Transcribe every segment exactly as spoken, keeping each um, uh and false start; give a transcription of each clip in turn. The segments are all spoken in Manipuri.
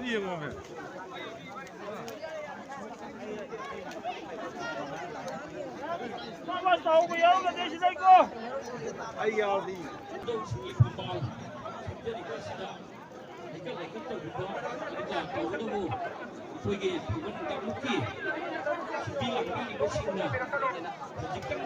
ꯌꯦꯡꯉꯣꯃꯦ꯫ ꯃꯥ ꯆꯥꯎꯕ ꯌꯥꯎꯔꯒꯗꯤ ꯁꯤꯗꯩꯀꯣ꯫ ꯑꯩ ꯌꯥꯎꯔꯗꯤ꯫ ꯂꯩꯀꯠ ꯂꯩꯀꯠ ꯇꯧꯔꯤꯕ ꯂꯤꯂꯥ ꯇꯧꯕꯗꯕꯨ ꯑꯩꯈꯣꯏꯒꯤ ꯈꯨꯡꯒꯪ ꯀꯥꯡꯂꯨꯞꯀꯤ ꯁꯤꯟꯕꯤ ꯂꯥꯡꯕꯤꯔꯤꯕꯁꯤꯡꯅ ꯍꯧꯖꯤꯛꯇꯪ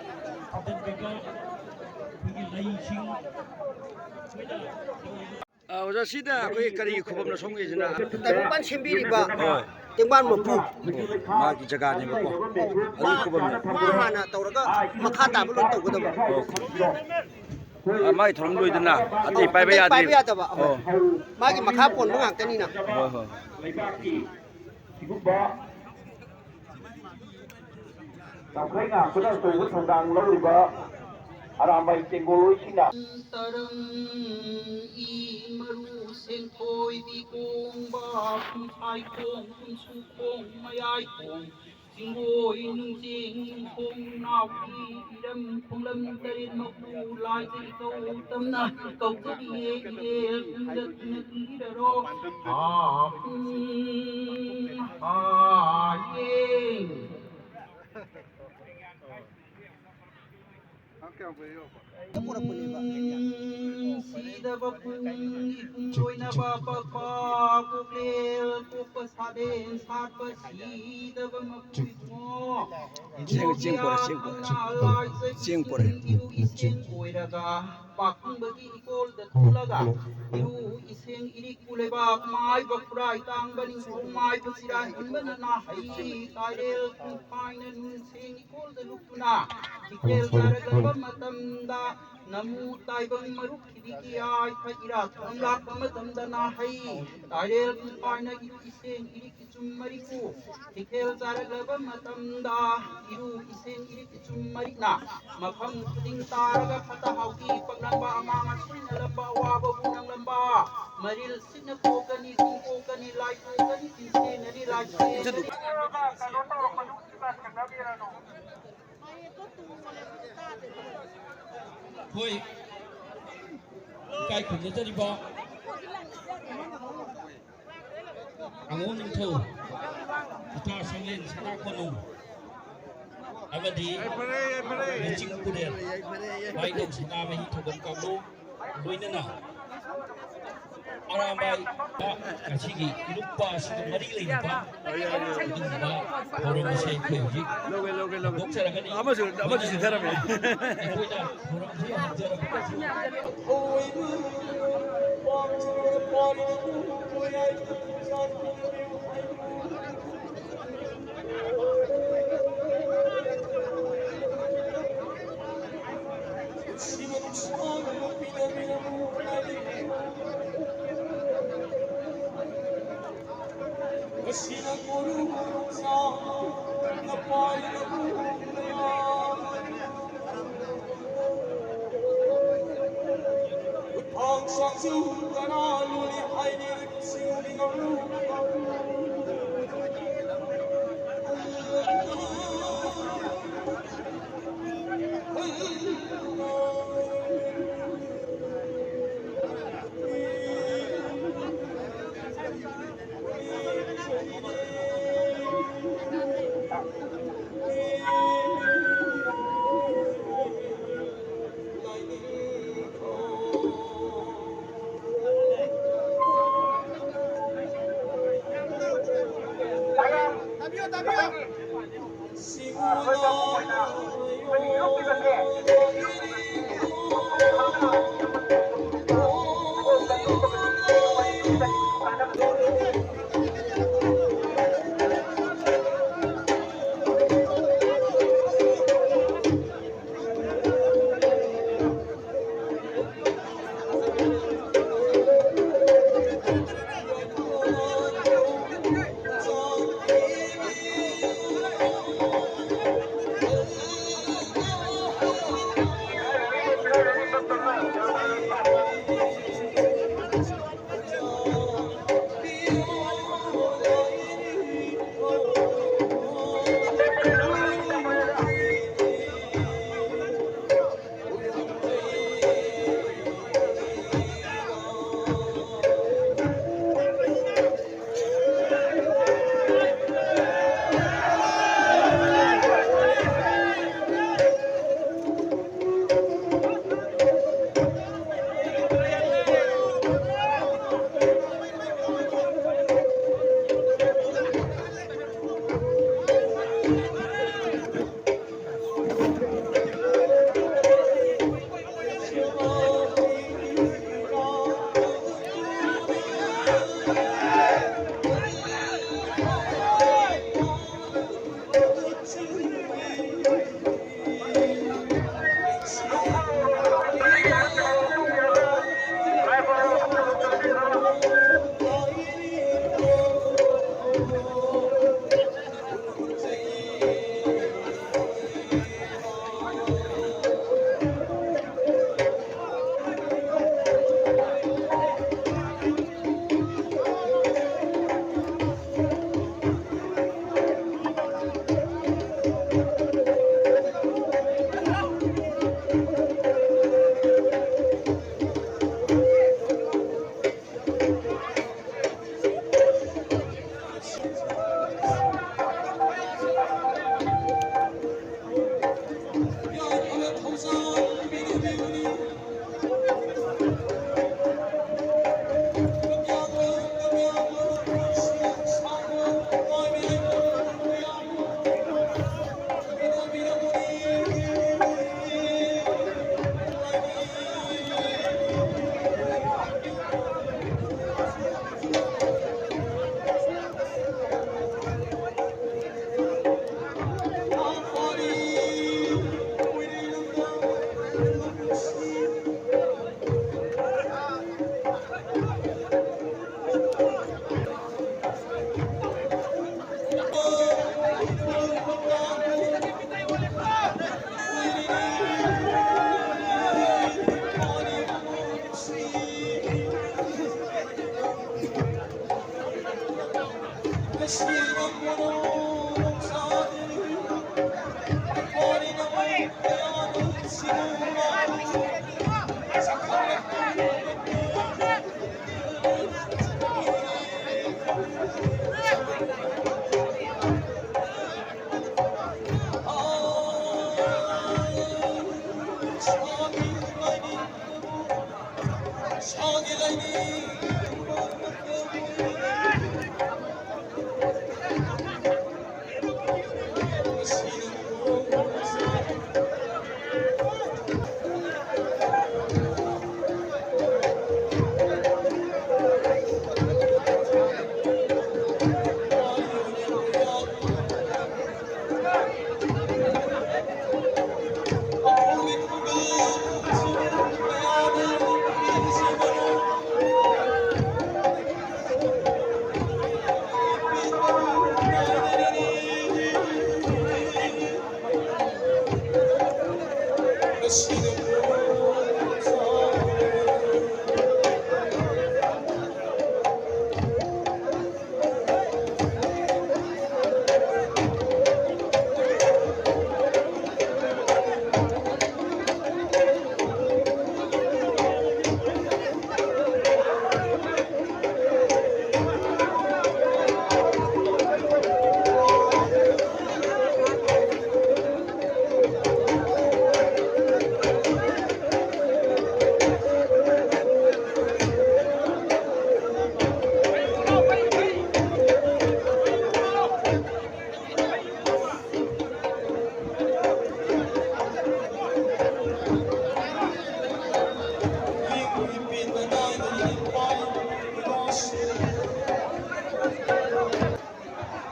ꯊꯝꯖꯤꯟꯕꯤꯕ ꯑꯩꯈꯣꯏꯒꯤ ꯂꯩꯁꯤꯡ ꯑꯩꯈꯣꯏꯅ ꯇꯧꯔꯤꯕ ꯑ, ꯑꯣꯖꯥ, ꯁꯤꯗ ꯑꯩꯈꯣꯏ ꯀꯔꯤꯒꯤ ꯈꯨꯕꯝꯅꯣ ꯁꯣꯝꯒꯤꯁꯤꯅ? ꯇꯥꯏꯕꯪꯄꯥꯟ ꯁꯦꯝꯕꯤꯔꯤꯕ ꯍꯣꯏ꯫ ꯇꯦꯡꯕꯥꯟ ꯃꯄꯨ꯫ ꯃꯥꯒꯤ ꯖꯒꯥꯅꯦꯕꯀꯣ꯫ ꯑꯗꯨꯒꯤ ꯈꯨꯕꯝꯅꯦ꯫ ꯃꯥ ꯍꯥꯟꯅ ꯇꯧꯔꯒ ꯃꯈꯥ ꯇꯥꯕ ꯂꯣꯏ ꯇꯧꯒꯗꯕ꯫ ꯑꯣꯀꯦ꯫ ꯑ, ꯃꯥꯒꯤ ꯊꯧꯔꯝ ꯂꯣꯏꯗꯅ ꯑꯇꯩ ꯄꯥꯏꯕ ꯑꯇꯩ ꯌꯥꯗꯦ꯫ ꯄꯥꯏꯕ ꯌꯥꯗꯕ꯫ ꯑꯣ꯫ ꯃꯥꯒꯤ ꯃꯈꯥ ꯄꯣꯟꯕ ꯉꯥꯛꯇꯅꯤꯅ꯫ ꯍꯣꯏ, ꯍꯣꯏ꯫ ꯂꯩꯕꯥꯛꯀꯤ ꯁꯤꯒꯨꯝꯕ ꯂꯝꯈꯩ ꯉꯥꯛꯄꯗ ꯑꯆꯧꯕ ꯊꯧꯗꯥꯡ ꯂꯧꯔꯤꯕ ꯑꯔꯥꯝꯕꯥꯏ ꯇꯦꯡꯒꯣꯜ ꯍꯣꯏꯁꯤꯡꯅ ꯇꯔꯪ ꯏ ꯃꯔꯨ ꯁꯦꯡꯊꯣꯏꯕꯤ ꯀꯣꯡꯕ ꯀꯨꯝꯊꯥꯏ ꯈꯣꯡ ꯀꯨꯝꯁꯨ ꯈꯣꯡ ꯃꯌꯥꯏ ꯈꯣꯡ ꯆꯤꯡꯒꯣꯏ ꯅꯨꯡꯖꯦꯡ ꯈꯣꯡ ꯅꯥꯎꯕꯤ ꯏꯔꯝ ꯈꯣꯡꯂꯝ ꯇꯔꯦꯠ ꯃꯄꯨ ꯂꯥꯏꯖ ꯏꯀꯧ ꯇꯝꯅ ꯀꯧꯖꯕꯤꯌꯦ ꯏꯔꯦꯜ ꯇꯨꯡꯗ ꯇꯨꯡꯗ ꯇꯨꯡꯕꯤꯔꯔꯣ꯫ ꯍꯥ, ꯎꯝ, ꯍꯥ, ꯌꯦ꯫ ꯄꯨꯔꯛꯄꯅꯦꯕ꯫ ꯁꯤꯗꯕ ꯄꯨꯡꯒꯤ ꯄꯨꯡ ꯂꯣꯏꯅꯕ ꯄꯛꯄ ꯄꯨꯛꯂꯦꯜ ꯄꯣꯛꯄ ꯁꯥꯂꯦꯟ ꯁꯥꯠꯄ ꯁꯤꯗꯕ ꯃꯄꯨ ꯏꯕꯨꯡꯉꯣ꯫ ꯆꯦꯡ, ꯆꯦꯡ ꯄꯣꯔꯦ, ꯆꯦꯡ ꯄꯣꯔꯦ꯫ ꯆꯦꯡ ꯄꯣꯔꯦ꯫ ꯏꯔꯨ ꯏꯁꯤꯡ ꯑꯣꯏꯔꯒ ꯄꯥꯈꯪꯕꯒꯤ ꯏꯀꯣꯜꯗ ꯊꯣꯛꯂꯒ ꯏꯔꯨ ꯏꯁꯤꯡ ꯏꯔꯤꯛꯄꯨ ꯂꯩꯕꯥꯛ ꯃꯥꯏꯕ ꯈꯨꯔꯥꯏ ꯇꯥꯡꯕ ꯅꯤꯡꯊꯧ ꯃꯥꯏꯕ ꯆꯤꯔꯥꯏ ꯍꯟꯕꯅ ꯅꯥꯍꯩ ꯇꯥꯏꯔꯦꯜ ꯄꯨꯡꯐꯥꯏꯅ ꯅꯨꯡꯁꯦꯡ ꯏꯀꯣꯜꯗ ꯂꯨꯞꯇꯨꯅ ꯏꯀꯦꯜ ꯆꯥꯔꯛꯂꯕ ꯃꯇꯝꯗ ꯅꯃꯨ ꯇꯥꯏꯕꯪ ꯃꯔꯨꯞ ꯈꯤꯕꯤꯒꯤ ꯌꯥꯏꯐ ꯏꯔꯥꯠ ꯊꯣꯡ ꯂꯥꯛꯄ ꯃꯇꯝꯗ ꯅꯥꯍꯩ ꯇꯥꯏꯔꯦꯜ ꯄꯨꯡꯐꯥꯏꯅ ꯏꯔꯨ ꯏꯁꯤꯡ ꯏꯔꯤꯛ ꯏꯆꯨꯝ ꯃꯔꯤꯛꯄꯨ ꯏꯀꯦꯜ ꯆꯥꯔꯛꯂꯕ ꯃꯇꯝꯗ ꯏꯔꯨ ꯏꯁꯤꯡ ꯏꯔꯤꯛ ꯏꯆꯨꯝ ꯃꯔꯤꯛꯅ ꯃꯐꯝ ꯈꯨꯗꯤꯡ ꯇꯥꯔꯒ ꯐꯠꯇ ꯍꯥꯎꯗꯤ ꯄꯛꯂꯝꯕ ꯑꯃꯥꯡ ꯑꯁꯣꯏ ꯅꯪꯂꯝꯕ ꯑꯋꯥꯕꯕꯨ ꯅꯪꯂꯝꯕ ꯃꯔꯤꯜ ꯁꯤꯠꯅ ꯄꯣꯛꯀꯅꯤ ꯆꯤꯡ ꯄꯣꯛꯀꯅꯤ ꯂꯥꯏ ꯄꯣꯛꯀꯅꯤ ꯆꯤꯡꯁꯦꯟꯅꯅꯤ ꯂꯥꯏ ꯁꯦꯟꯅꯅꯤ꯫ ꯍꯣꯏ꯫ ꯏꯀꯥꯏ ꯈꯨꯝꯅꯖꯔꯤꯕ ꯑꯉꯣꯝ ꯅꯤꯡꯊꯧ, ꯏꯇꯥ ꯁꯪꯂꯦꯟ ꯁꯅꯥ ꯀꯣꯅꯨꯡ ꯑꯃꯗꯤ ꯂꯨꯆꯤꯡ ꯄꯨꯔꯦꯜ ꯃꯥꯏꯗꯧ ꯁꯅꯥꯃꯍꯤ ꯊꯧꯒꯜ ꯀꯥꯡꯂꯨꯞ ꯂꯣꯏꯅꯅ ꯑꯔꯥꯝꯕꯥꯏ ꯉꯁꯤꯒꯤ ꯏꯔꯨꯞꯄ ꯑꯁꯤꯒ ꯃꯔꯤ ꯂꯩꯅꯕ ꯑꯗꯨꯒꯨꯝꯕ ꯊꯧꯔꯝ ꯑꯁꯤ ꯑꯩꯈꯣꯏ ꯍꯧꯖꯤꯛ ꯂꯧꯒꯦ, ꯂꯧꯒꯦ, ꯂꯧꯒꯦ꯫ ꯍꯧꯗꯣꯛꯆꯔꯒꯅꯤ꯫ ꯑꯃꯁꯨ, ꯑꯃꯁꯨ ꯆꯤꯟꯊꯔꯝꯃꯦ꯫ ꯑꯩꯈꯣꯏꯅ ꯊꯧꯔꯝꯁꯤ ꯍꯧꯖꯔꯛꯄꯗꯁꯨ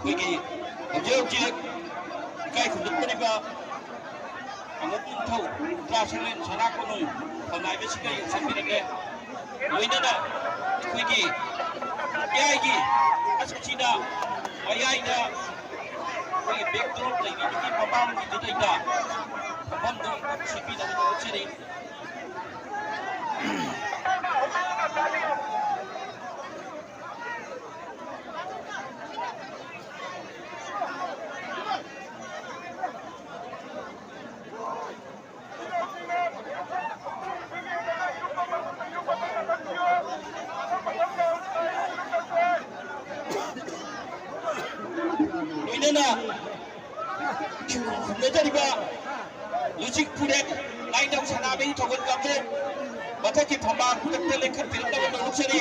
ꯑꯩꯈꯣꯏꯒꯤ ꯍꯧꯖꯤꯛ ꯍꯧꯖꯤꯛ ꯏꯀꯥꯏ ꯈꯨꯝꯅꯔꯤꯕ ꯑꯃꯨꯛ ꯅꯤꯡꯊꯧ ꯎꯒ꯭ꯔꯥꯁꯤꯡꯂꯦꯟ ꯁꯅꯥ ꯀꯣꯅꯨꯡ ꯐꯝꯅꯥꯏꯕꯁꯤꯡꯒ ꯌꯦꯡꯁꯤꯟꯕꯤꯔꯒꯦ꯫ ꯂꯣꯏꯅꯅ ꯑꯩꯈꯣꯏꯒꯤ ꯃꯌꯥꯏꯒꯤ ꯑꯁꯤꯗ ꯃꯌꯥꯏꯗ ꯑꯩꯈꯣꯏꯒꯤ backdrop ꯂꯩꯕꯤꯗꯨꯒꯤ ꯃꯃꯥꯡꯒꯤꯗꯨꯗꯩꯗ ꯃꯐꯝꯗꯨ ꯁꯤꯟꯕꯤꯅꯕ ꯇꯧꯖꯔꯤ꯫ ꯈꯨꯝꯅꯗꯧꯔꯤꯕ ꯂꯨꯆꯤꯡ ꯄꯨꯔꯦꯜ ꯂꯥꯏꯅꯤꯡꯊꯧ ꯁꯅꯥꯃꯍꯤ ꯊꯧꯒꯜ ꯀꯥꯡꯕꯨ ꯃꯊꯛꯀꯤ ꯐꯝꯕꯥꯛ ꯈꯨꯗꯛꯇ ꯂꯦꯡꯈꯠꯄꯤꯔꯛꯅꯕ ꯅꯣꯂꯨꯛꯆꯔꯤ꯫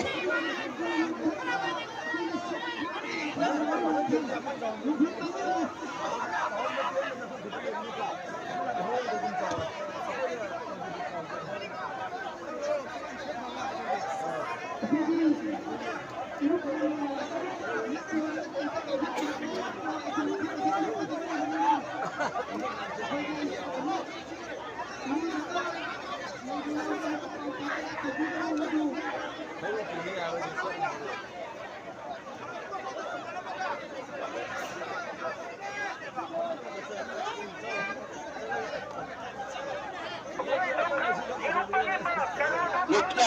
ꯂꯨꯞꯅ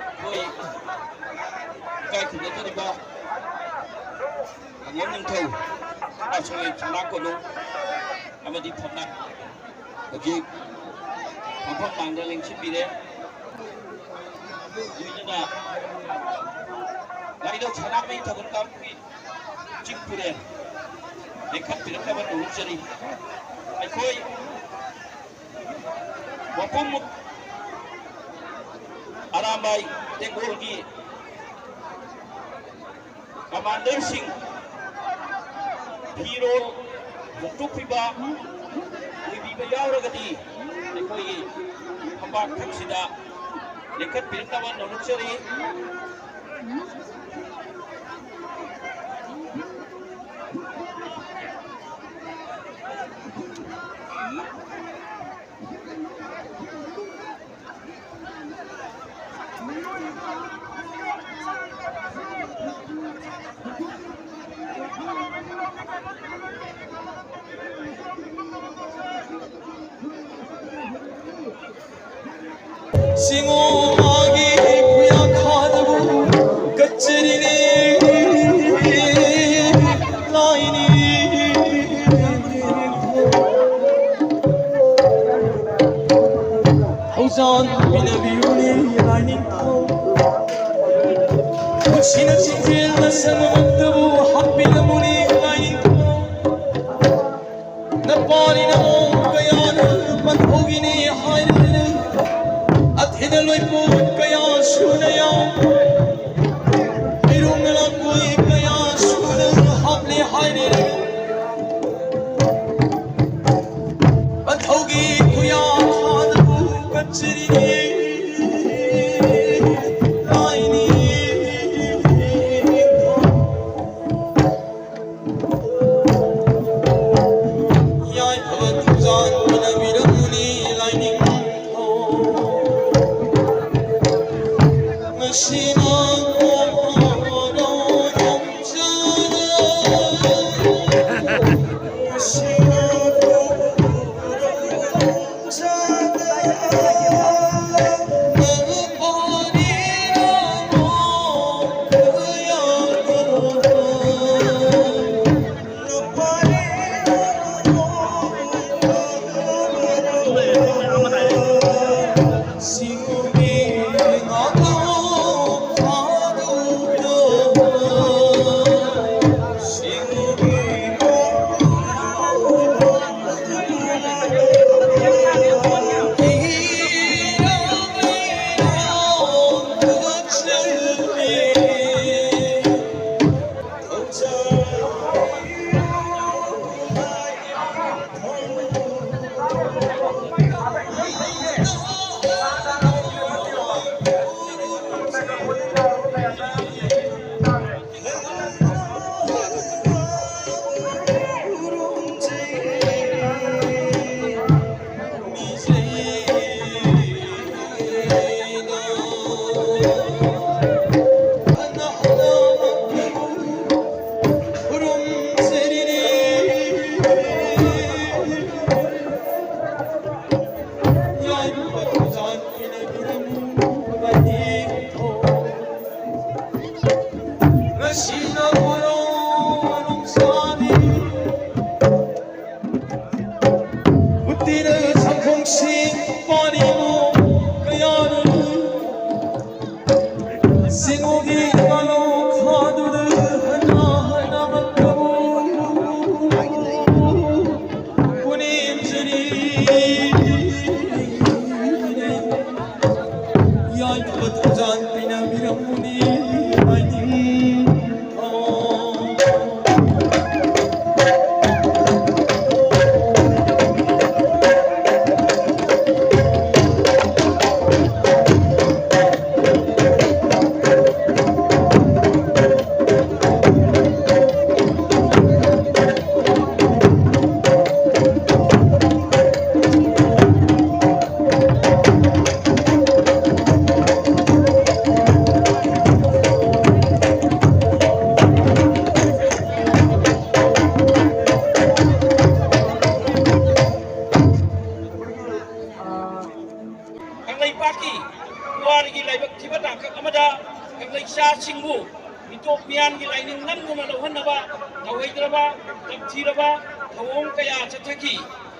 ꯑꯩꯈꯣꯏ ꯏꯀꯥꯏ ꯈꯨꯝꯅꯖꯔꯤꯕ ꯑꯉꯝ ꯅꯤꯡꯊꯧ ꯑꯃꯁꯨꯡ ꯁꯅꯥ ꯀꯣꯅꯨꯡ ꯑꯃꯗꯤ ꯐꯝꯅꯥꯏ ꯍꯧꯖꯤꯛ ꯐꯝꯐꯝ ꯂꯥꯡꯗ ꯂꯦꯡꯁꯤꯟꯕꯤꯔꯦ꯫ ꯂꯣꯏꯅꯅ ꯂꯥꯏꯅꯤꯡꯊꯧ ꯁꯅꯥꯃꯍꯤ ꯊꯧꯒꯜ ꯀꯥꯡꯕꯨꯒꯤ ꯆꯤꯡ ꯄꯨꯔꯦꯜ ꯂꯦꯡꯈꯠꯄꯤꯔꯛꯅꯕ ꯅꯣꯂꯨꯛꯆꯔꯤ꯫ ꯑꯩꯈꯣꯏ ꯋꯥꯄꯝ ꯑꯔꯥꯝꯕꯥꯏ ꯇꯦꯡꯒꯣꯜꯒꯤ ꯀꯃꯥꯟꯗꯔꯁꯤꯡ ꯐꯤꯔꯣꯜ ꯍꯣꯡꯗꯣꯛꯄꯤꯕ, ꯑꯣꯏꯕꯤꯕ ꯌꯥꯎꯔꯒꯗꯤ ꯑꯩꯈꯣꯏꯒꯤ ꯐꯝꯄꯥꯛ ꯊꯛꯁꯤꯗ ꯂꯦꯡꯈꯠꯄꯤꯔꯛꯅꯕ ꯅꯣꯂꯨꯛꯆꯔꯤ꯫ ꯁꯤꯡꯉꯣ ꯃꯥꯒꯤ ꯈꯨꯌꯥꯈꯥꯗꯕꯨ ꯀꯠꯆꯔꯤꯅꯦ ꯂꯥꯏꯅꯤꯡꯊꯧ꯫ ꯊꯧꯖꯥꯜ ꯄꯤꯅꯕꯤꯌꯨꯅꯦ ꯂꯥꯏꯅꯤꯡꯊꯧ꯫ ꯄꯨꯟꯁꯤꯅ ꯆꯤꯟꯖꯦꯜ ꯃꯁꯛꯃꯛꯇꯕꯨ ꯍꯥꯞꯄꯤꯔꯝꯃꯨꯅꯦ ꯄꯥꯔꯤꯅ ꯀꯌꯥꯅ ꯄꯟꯊꯧꯒꯤꯅꯤ ꯍꯥꯏꯔꯤꯅ ꯑꯊꯤꯅ ꯂꯣꯏꯄꯣꯠ ꯀꯌꯥ ꯁꯨꯅ ꯌꯥꯎ꯫ ꯏꯔꯨꯡꯅ ꯂꯥꯛꯄꯣꯏ ꯀꯌꯥ ꯁꯨꯅ ꯍꯥꯞꯂꯦ ꯍꯥꯏꯔꯤꯅ ꯄꯟꯊꯧꯒꯤ ꯈꯨꯌꯥ ꯈꯥꯗꯕꯨ ꯀꯠꯆꯔꯤꯅꯦ꯫ ꯂꯥꯏꯅꯤ꯫ ꯌꯥꯏꯐꯕ ꯊꯧꯖꯥꯜ ꯍꯣꯠꯅꯕꯤꯔꯝꯃꯨꯅꯤ ꯂꯥꯏꯅꯤꯡꯊꯧ꯫ ꯉꯁꯤꯅ ꯈꯣꯡꯖꯥꯗ꯫ ꯉꯁꯤꯅ ꯈꯣꯡꯖꯥꯗ꯫ ꯌꯥꯏꯐꯕ ꯊꯧꯖꯥꯜ ꯄꯤꯅꯕꯤꯔꯝꯃꯨꯅꯦ ꯍꯥꯏꯅꯤꯡ꯫ ꯀꯪꯂꯩꯄꯥꯛꯀꯤ ꯄꯨꯋꯥꯔꯤꯒꯤ ꯂꯥꯏꯕꯛ ꯊꯤꯕ ꯇꯥꯡꯀꯛ ꯑꯃꯗ ꯀꯪꯂꯩꯆꯥꯁꯤꯡꯕꯨ ꯃꯤꯇꯣꯞ ꯃꯤꯌꯥꯟꯒꯤ ꯂꯥꯏꯅꯤꯡ ꯅꯝꯗꯨꯅ ꯂꯧꯍꯟꯅꯕ ꯇꯧꯍꯩꯗ꯭ꯔꯕ, ꯇꯝꯊꯤꯔꯕ ꯊꯧꯑꯣꯡ ꯀꯌꯥ ꯆꯠꯊꯈꯤ꯫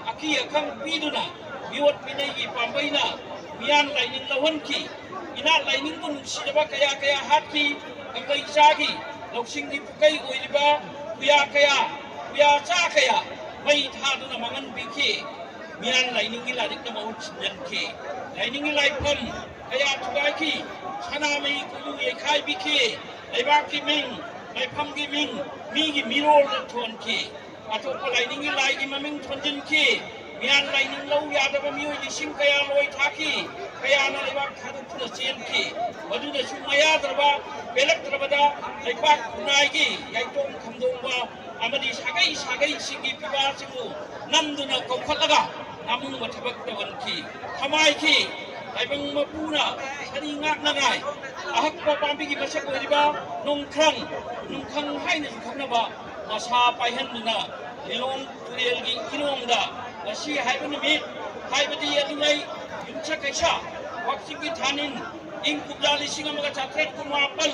ꯑꯀꯤ ꯑꯈꯪ ꯄꯤꯗꯨꯅ ꯃꯤꯑꯣꯠ ꯃꯤꯅꯩꯒꯤ ꯄꯥꯝꯕꯩꯅ ꯃꯤꯌꯥꯟ ꯂꯥꯏꯅꯤꯡ ꯂꯧꯍꯟꯈꯤ꯫ ꯏꯅꯥꯠ ꯂꯥꯏꯅꯤꯡꯕꯨ ꯅꯨꯡꯁꯤꯖꯕ ꯀꯌꯥ ꯀꯌꯥ ꯍꯥꯠꯈꯤ꯫ ꯀꯪꯂꯩꯆꯥꯒꯤ ꯂꯧꯁꯤꯡꯒꯤ ꯄꯨꯀꯩ ꯑꯣꯏꯔꯤꯕ ꯄꯨꯌꯥ ꯀꯌꯥ, ꯄꯨꯌꯥ ꯆꯥ ꯀꯌꯥ ꯃꯩ ꯊꯥꯗꯨꯅ ꯃꯥꯡꯍꯟꯕꯤꯈꯤ꯫ ꯃꯤꯌꯥꯟ ꯂꯥꯏꯅꯤꯡꯒꯤ ꯂꯥꯏꯔꯤꯛꯅ ꯃꯍꯨꯠ ꯁꯤꯟꯖꯟꯈꯤ꯫ ꯂꯥꯏꯅꯤꯡꯒꯤ ꯂꯥꯏꯐꯝ ꯀꯌꯥ ꯊꯨꯒꯥꯏꯈꯤ꯫ ꯁꯅꯥꯃꯍꯤ ꯀꯣꯅꯨꯡ ꯌꯩꯈꯥꯏꯕꯤꯈꯤ꯫ ꯂꯩꯕꯥꯛꯀꯤ ꯃꯤꯡ, ꯂꯥꯏꯐꯝꯒꯤ ꯃꯤꯡ, ꯃꯤꯒꯤ ꯃꯤꯔꯣꯜꯗ ꯊꯣꯟꯈꯤ꯫ ꯑꯇꯣꯞꯄ ꯂꯥꯏꯅꯤꯡꯒꯤ ꯂꯥꯏꯒꯤ ꯃꯃꯤꯡ ꯊꯣꯟꯖꯤꯟꯈꯤ꯫ ꯃꯤꯌꯥꯟ ꯂꯥꯏꯅꯤꯡ ꯂꯧ ꯌꯥꯗꯕ ꯃꯤꯑꯣꯏ ꯂꯤꯁꯤꯡ ꯀꯌꯥ ꯂꯣꯏ ꯊꯥꯈꯤ꯫ ꯀꯌꯥꯅ ꯂꯩꯕꯥꯛ ꯊꯥꯗꯣꯛꯇꯨꯅ ꯆꯦꯟꯈꯤ꯫ ꯃꯗꯨꯗꯁꯨ ꯃꯌꯥꯗ꯭ꯔꯕ, ꯄꯦꯜꯂꯛꯇ꯭ꯔꯕꯗ ꯂꯩꯄꯥꯛ ꯈꯨꯟꯅꯥꯏꯒꯤ ꯌꯥꯏꯇꯣꯡ ꯈꯝꯗꯣꯡꯕ ꯑꯃꯗꯤ ꯁꯥꯒꯩ ꯁꯥꯒꯩꯁꯤꯡꯒꯤ ꯄꯤꯕꯥꯁꯤꯡꯕꯨ ꯅꯝꯗꯨꯅ ꯀꯧꯈꯠꯂꯒ ꯅꯥꯃꯨꯡꯕ ꯊꯕꯛ ꯇꯧꯍꯟꯈꯤ꯫ ꯊꯃꯥꯏꯈꯤ꯫ ꯇꯥꯏꯕꯪ ꯃꯄꯨꯅ ꯁꯥꯔꯤ ꯉꯥꯛꯅꯉꯥꯏ ꯑꯍꯛꯄ ꯄꯥꯝꯕꯤꯒꯤ ꯃꯁꯛ ꯑꯣꯏꯔꯤꯕ ꯅꯣꯡꯈ꯭ꯔꯪ, ꯅꯨꯡꯈꯪ ꯍꯥꯏꯅꯁꯨ ꯈꯪꯅꯕ ꯃꯁꯥ ꯄꯥꯏꯍꯟꯗꯨꯅ ꯂꯤꯂꯣꯡ ꯇꯨꯔꯦꯜꯒꯤ ꯏꯔꯣꯡꯗ ꯉꯁꯤ ꯍꯥꯏꯕ ꯅꯨꯃꯤꯠ, ꯍꯥꯏꯕꯗꯤ ꯑꯗꯨꯉꯩ ꯌꯨꯝꯁꯀꯩꯁ ꯋꯥꯛꯆꯤꯡꯒꯤ ꯊꯥꯅꯤꯟ ꯏꯪ ꯀꯨꯝꯖꯥ ꯂꯤꯁꯤꯡ ꯑꯃꯒ ꯆꯥꯇ꯭ꯔꯦꯠ ꯀꯨꯟꯃꯥꯄꯟ꯫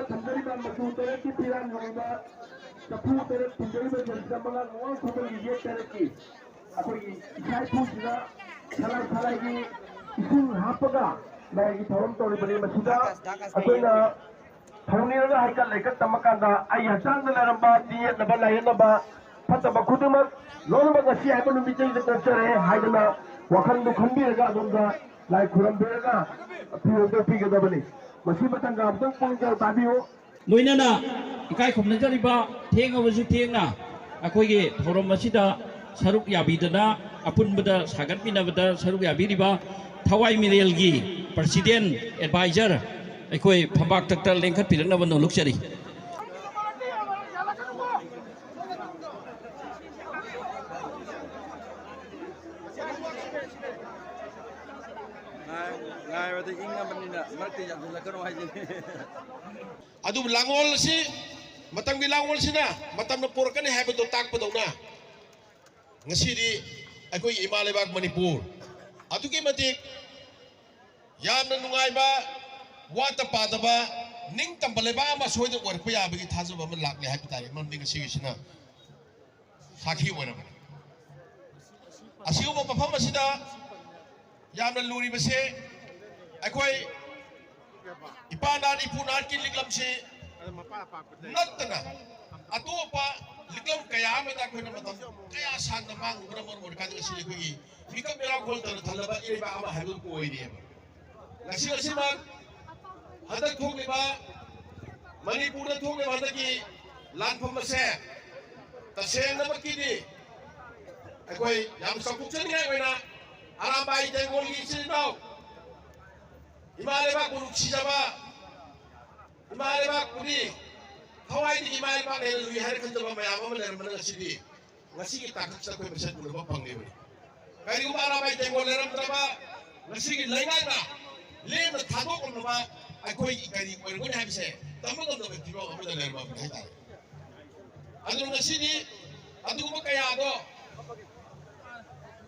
ꯊꯝꯖꯔꯤꯕ ꯃꯆꯨ ꯇꯔꯦꯠꯀꯤ ꯐꯤꯔꯥꯟ ꯍꯥꯏꯕ ꯆꯐꯨ ꯇꯔꯦꯠ ꯊꯤꯟꯖꯔꯤꯕ ꯆꯐꯨ ꯇꯔꯦꯠ ꯊꯤꯟꯖꯔꯤꯕ ꯆꯐꯨ ꯇꯔꯦꯠ ꯊꯤꯟꯖꯔꯤꯕ ꯆꯐꯨ ꯇꯔꯦꯠꯀꯤ ꯑꯩꯈꯣꯏꯒꯤ ꯏꯁꯥ ꯏꯄꯨꯁꯤꯗ ꯁꯂꯥꯏ ꯁꯂꯥꯏꯒꯤ ꯏꯁꯤꯡ ꯍꯥꯞꯄꯒ ꯂꯥꯏꯒꯤ ꯊꯧꯔꯝ ꯇꯧꯔꯤꯕꯅꯤ꯫ ꯃꯁꯤꯗ ꯑꯩꯈꯣꯏꯅ ꯊꯧꯅꯤꯔꯒ ꯍꯩꯀꯠ ꯂꯩꯀꯠ ꯇꯝꯃꯀꯥꯟꯗ ꯑꯩꯒꯤ ꯍꯛꯆꯥꯡꯗ ꯂꯩꯔꯝꯕ ꯇꯤꯌꯦꯠꯅꯕ ꯂꯥꯏꯌꯦꯠꯅꯕ ꯐꯠꯇꯕ ꯈꯨꯗꯤꯡꯃꯛ ꯂꯣꯏꯅꯃꯛ ꯉꯁꯤ ꯍꯥꯏꯕ ꯅꯨꯃꯤꯠꯇꯒꯤꯗꯤ ꯀꯣꯛꯆꯔꯦ ꯍꯥꯏꯗꯅ ꯋꯥꯈꯜꯗꯨ ꯈꯟꯕꯤꯔꯒ ꯑꯗꯣꯝꯗ ꯂꯥꯏ ꯈꯨꯔꯨꯝꯕꯤꯔꯒ ꯐꯤ ꯍꯣꯡꯗꯣꯛꯄꯤꯒꯗꯕꯅꯤ꯫ ꯃꯁꯤ ꯃꯇꯝꯒ ꯑꯃꯨꯛꯇꯪ ꯄꯨꯛꯅꯤꯡ ꯆꯪꯅ ꯇꯥꯕꯤꯌꯨ꯫ ꯂꯣꯏꯅꯅ ꯏꯀꯥꯏ ꯈꯨꯝꯅꯖꯔꯤꯕ ꯊꯦꯡꯉꯕꯁꯨ ꯊꯦꯡꯅ ꯑꯩꯈꯣꯏꯒꯤ ꯊꯧꯔꯝ ꯑꯁꯤꯗ ꯁꯔꯨꯛ ꯌꯥꯕꯤꯗꯅ ꯑꯄꯨꯟꯕꯗ ꯁꯥꯒꯠꯃꯤꯟꯅꯕꯗ ꯁꯔꯨꯛ ꯌꯥꯕꯤꯔꯤꯕ ꯊꯋꯥꯏ ꯃꯤꯔꯦꯜꯒꯤ president advisor ꯑꯩꯈꯣꯏ ꯐꯝꯕꯥꯛꯇꯛꯇ ꯂꯦꯡꯈꯠꯄꯤꯔꯛꯅꯕ ꯅꯣꯂꯨꯛꯆꯔꯤ꯫ ꯉꯥꯏ-, ꯉꯥꯏꯕꯗ ꯏꯪꯉꯕꯅꯤꯅ ꯃꯔꯛꯇ ꯌꯥꯟꯁꯤꯜꯂꯛꯀꯅꯨ ꯍꯥꯏꯁꯤꯅꯤ꯫ ꯑꯗꯨꯕꯨ ꯂꯥꯡꯑꯣꯜ ꯑꯁꯤ, ꯃꯇꯝꯒꯤ ꯂꯥꯡꯑꯣꯜꯁꯤꯅ ꯃꯇꯝꯅ ꯄꯨꯔꯛꯀꯅꯤ ꯍꯥꯏꯕꯗꯨ ꯇꯥꯛꯄꯗꯧꯅ, ꯉꯁꯤꯗꯤ ꯑꯩꯈꯣꯏꯒꯤ ꯏꯃꯥ ꯂꯩꯕꯥꯛ ꯃꯅꯤꯄꯨꯔ ꯑꯗꯨꯛꯀꯤ ꯃꯇꯤꯛ ꯌꯥꯝꯅ ꯅꯨꯡꯉꯥꯏꯕ, ꯋꯥꯠꯇ ꯄꯥꯗꯕ, ꯅꯤꯡꯇꯝꯕ ꯂꯩꯕꯥꯛ ꯑꯃ ꯁꯣꯏꯗꯅ ꯑꯣꯏꯔꯛꯄ ꯌꯥꯕꯒꯤ ꯊꯥꯖꯕ ꯑꯃ ꯂꯥꯛꯂꯦ ꯍꯥꯏꯕ ꯇꯥꯔꯦ꯫ ꯃꯔꯝꯗꯤ ꯉꯁꯤꯒꯤꯁꯤꯅ ꯁꯥꯈꯤ ꯑꯣꯏꯔꯕꯅꯤ꯫ ꯑꯁꯤꯒꯨꯝꯕ ꯃꯐꯝ ꯑꯁꯤꯗ ꯌꯥꯝꯅ ꯂꯨꯔꯤꯕꯁꯦ, ꯑꯩꯈꯣꯏ ꯏꯄꯥ ꯅꯥꯠ ꯏꯄꯨ ꯅꯥꯠꯀꯤ ꯂꯤꯛꯂꯝꯁꯤ ꯅꯠꯇꯅ ꯑꯇꯣꯞꯄ ꯂꯤꯛꯂꯝ ꯀꯌꯥ ꯑꯃꯗ ꯑꯩꯈꯣꯏꯅ ꯃꯇꯝ ꯀꯌꯥ ꯁꯥꯡꯅ ꯃꯥꯡꯂꯨꯕꯅ ꯃꯔꯝ ꯑꯣꯏꯔꯀꯥꯟꯗ ꯉꯁꯤ ꯑꯩꯈꯣꯏꯒꯤ ꯃꯤꯀꯞ ꯃꯤꯔꯥꯎꯈꯣꯜ ꯇꯅ ꯊꯜꯂꯕ ꯏꯔꯩꯕꯥꯛ ꯑꯃ ꯍꯥꯏꯕꯗꯨ ꯑꯣꯏꯔꯤꯑꯕ꯫ ꯉꯁꯤ ꯑꯁꯤꯃꯛ ꯍꯟꯗꯛ ꯊꯣꯛꯂꯤꯕ ꯃꯅꯤꯄꯨꯔꯗ ꯊꯣꯛꯂꯤꯕ ꯍꯟꯗꯛꯀꯤ ꯂꯥꯟꯐꯝ ꯑꯁꯦ ꯇꯁꯦꯡꯅꯃꯛꯀꯤꯗꯤ ꯑꯩꯈꯣꯏ ꯌꯥꯝ ꯆꯥꯎꯊꯣꯛꯆꯅꯤꯡꯉꯥꯏ ꯑꯣꯏꯅ ꯑꯔꯥꯝꯕꯥꯏ ꯇꯦꯡꯒꯣꯜꯒꯤ ꯏꯆꯤꯜ ꯏꯅꯥꯎ, ꯏꯃꯥ ꯂꯩꯕꯥꯛꯄꯨ ꯅꯨꯡꯁꯤꯖꯕ, ꯏꯃꯥ ꯂꯩꯕꯥꯛꯄꯨꯗꯤ ꯊꯋꯥꯏꯗꯒꯤ ꯏꯃꯥ ꯂꯩꯕꯥꯛꯅ ꯍꯦꯟꯅ ꯂꯨꯏ ꯍꯥꯏꯅ ꯈꯟꯖꯕ ꯃꯌꯥꯝ ꯑꯃ ꯂꯩꯔꯝꯕꯅ ꯉꯁꯤꯗꯤ ꯉꯁꯤꯒꯤ ꯇꯥꯡꯀꯛꯁꯤꯗ ꯑꯩꯈꯣꯏ ꯃꯁꯦꯜ ꯎꯅꯕ ꯐꯪꯂꯤꯕꯅꯤ꯫ ꯀꯔꯤꯒꯨꯝꯕ ꯑꯔꯥꯝꯕꯥꯏ ꯇꯦꯡꯒꯣꯜ ꯂꯩꯔꯝꯗ꯭ꯔꯕ, ꯉꯁꯤꯒꯤ ꯂꯩꯉꯥꯛꯅ ꯂꯦꯝꯅ ꯊꯥꯗꯣꯛꯂꯝꯂꯕ ꯑꯩꯈꯣꯏꯒꯤ ꯀꯔꯤ ꯑꯣꯏꯔꯝꯒꯅꯤ ꯍꯥꯏꯕꯁꯦ ꯇꯝꯕ ꯉꯝꯗꯕ ꯐꯤꯕꯝ ꯑꯃꯗ ꯂꯩꯔꯝꯃꯕꯅꯤ ꯍꯥꯏꯇꯥꯔꯦ꯫ ꯑꯗꯨꯅ ꯉꯁꯤꯗꯤ ꯑꯗꯨꯒꯨꯝꯕ ꯀꯌꯥꯗꯣ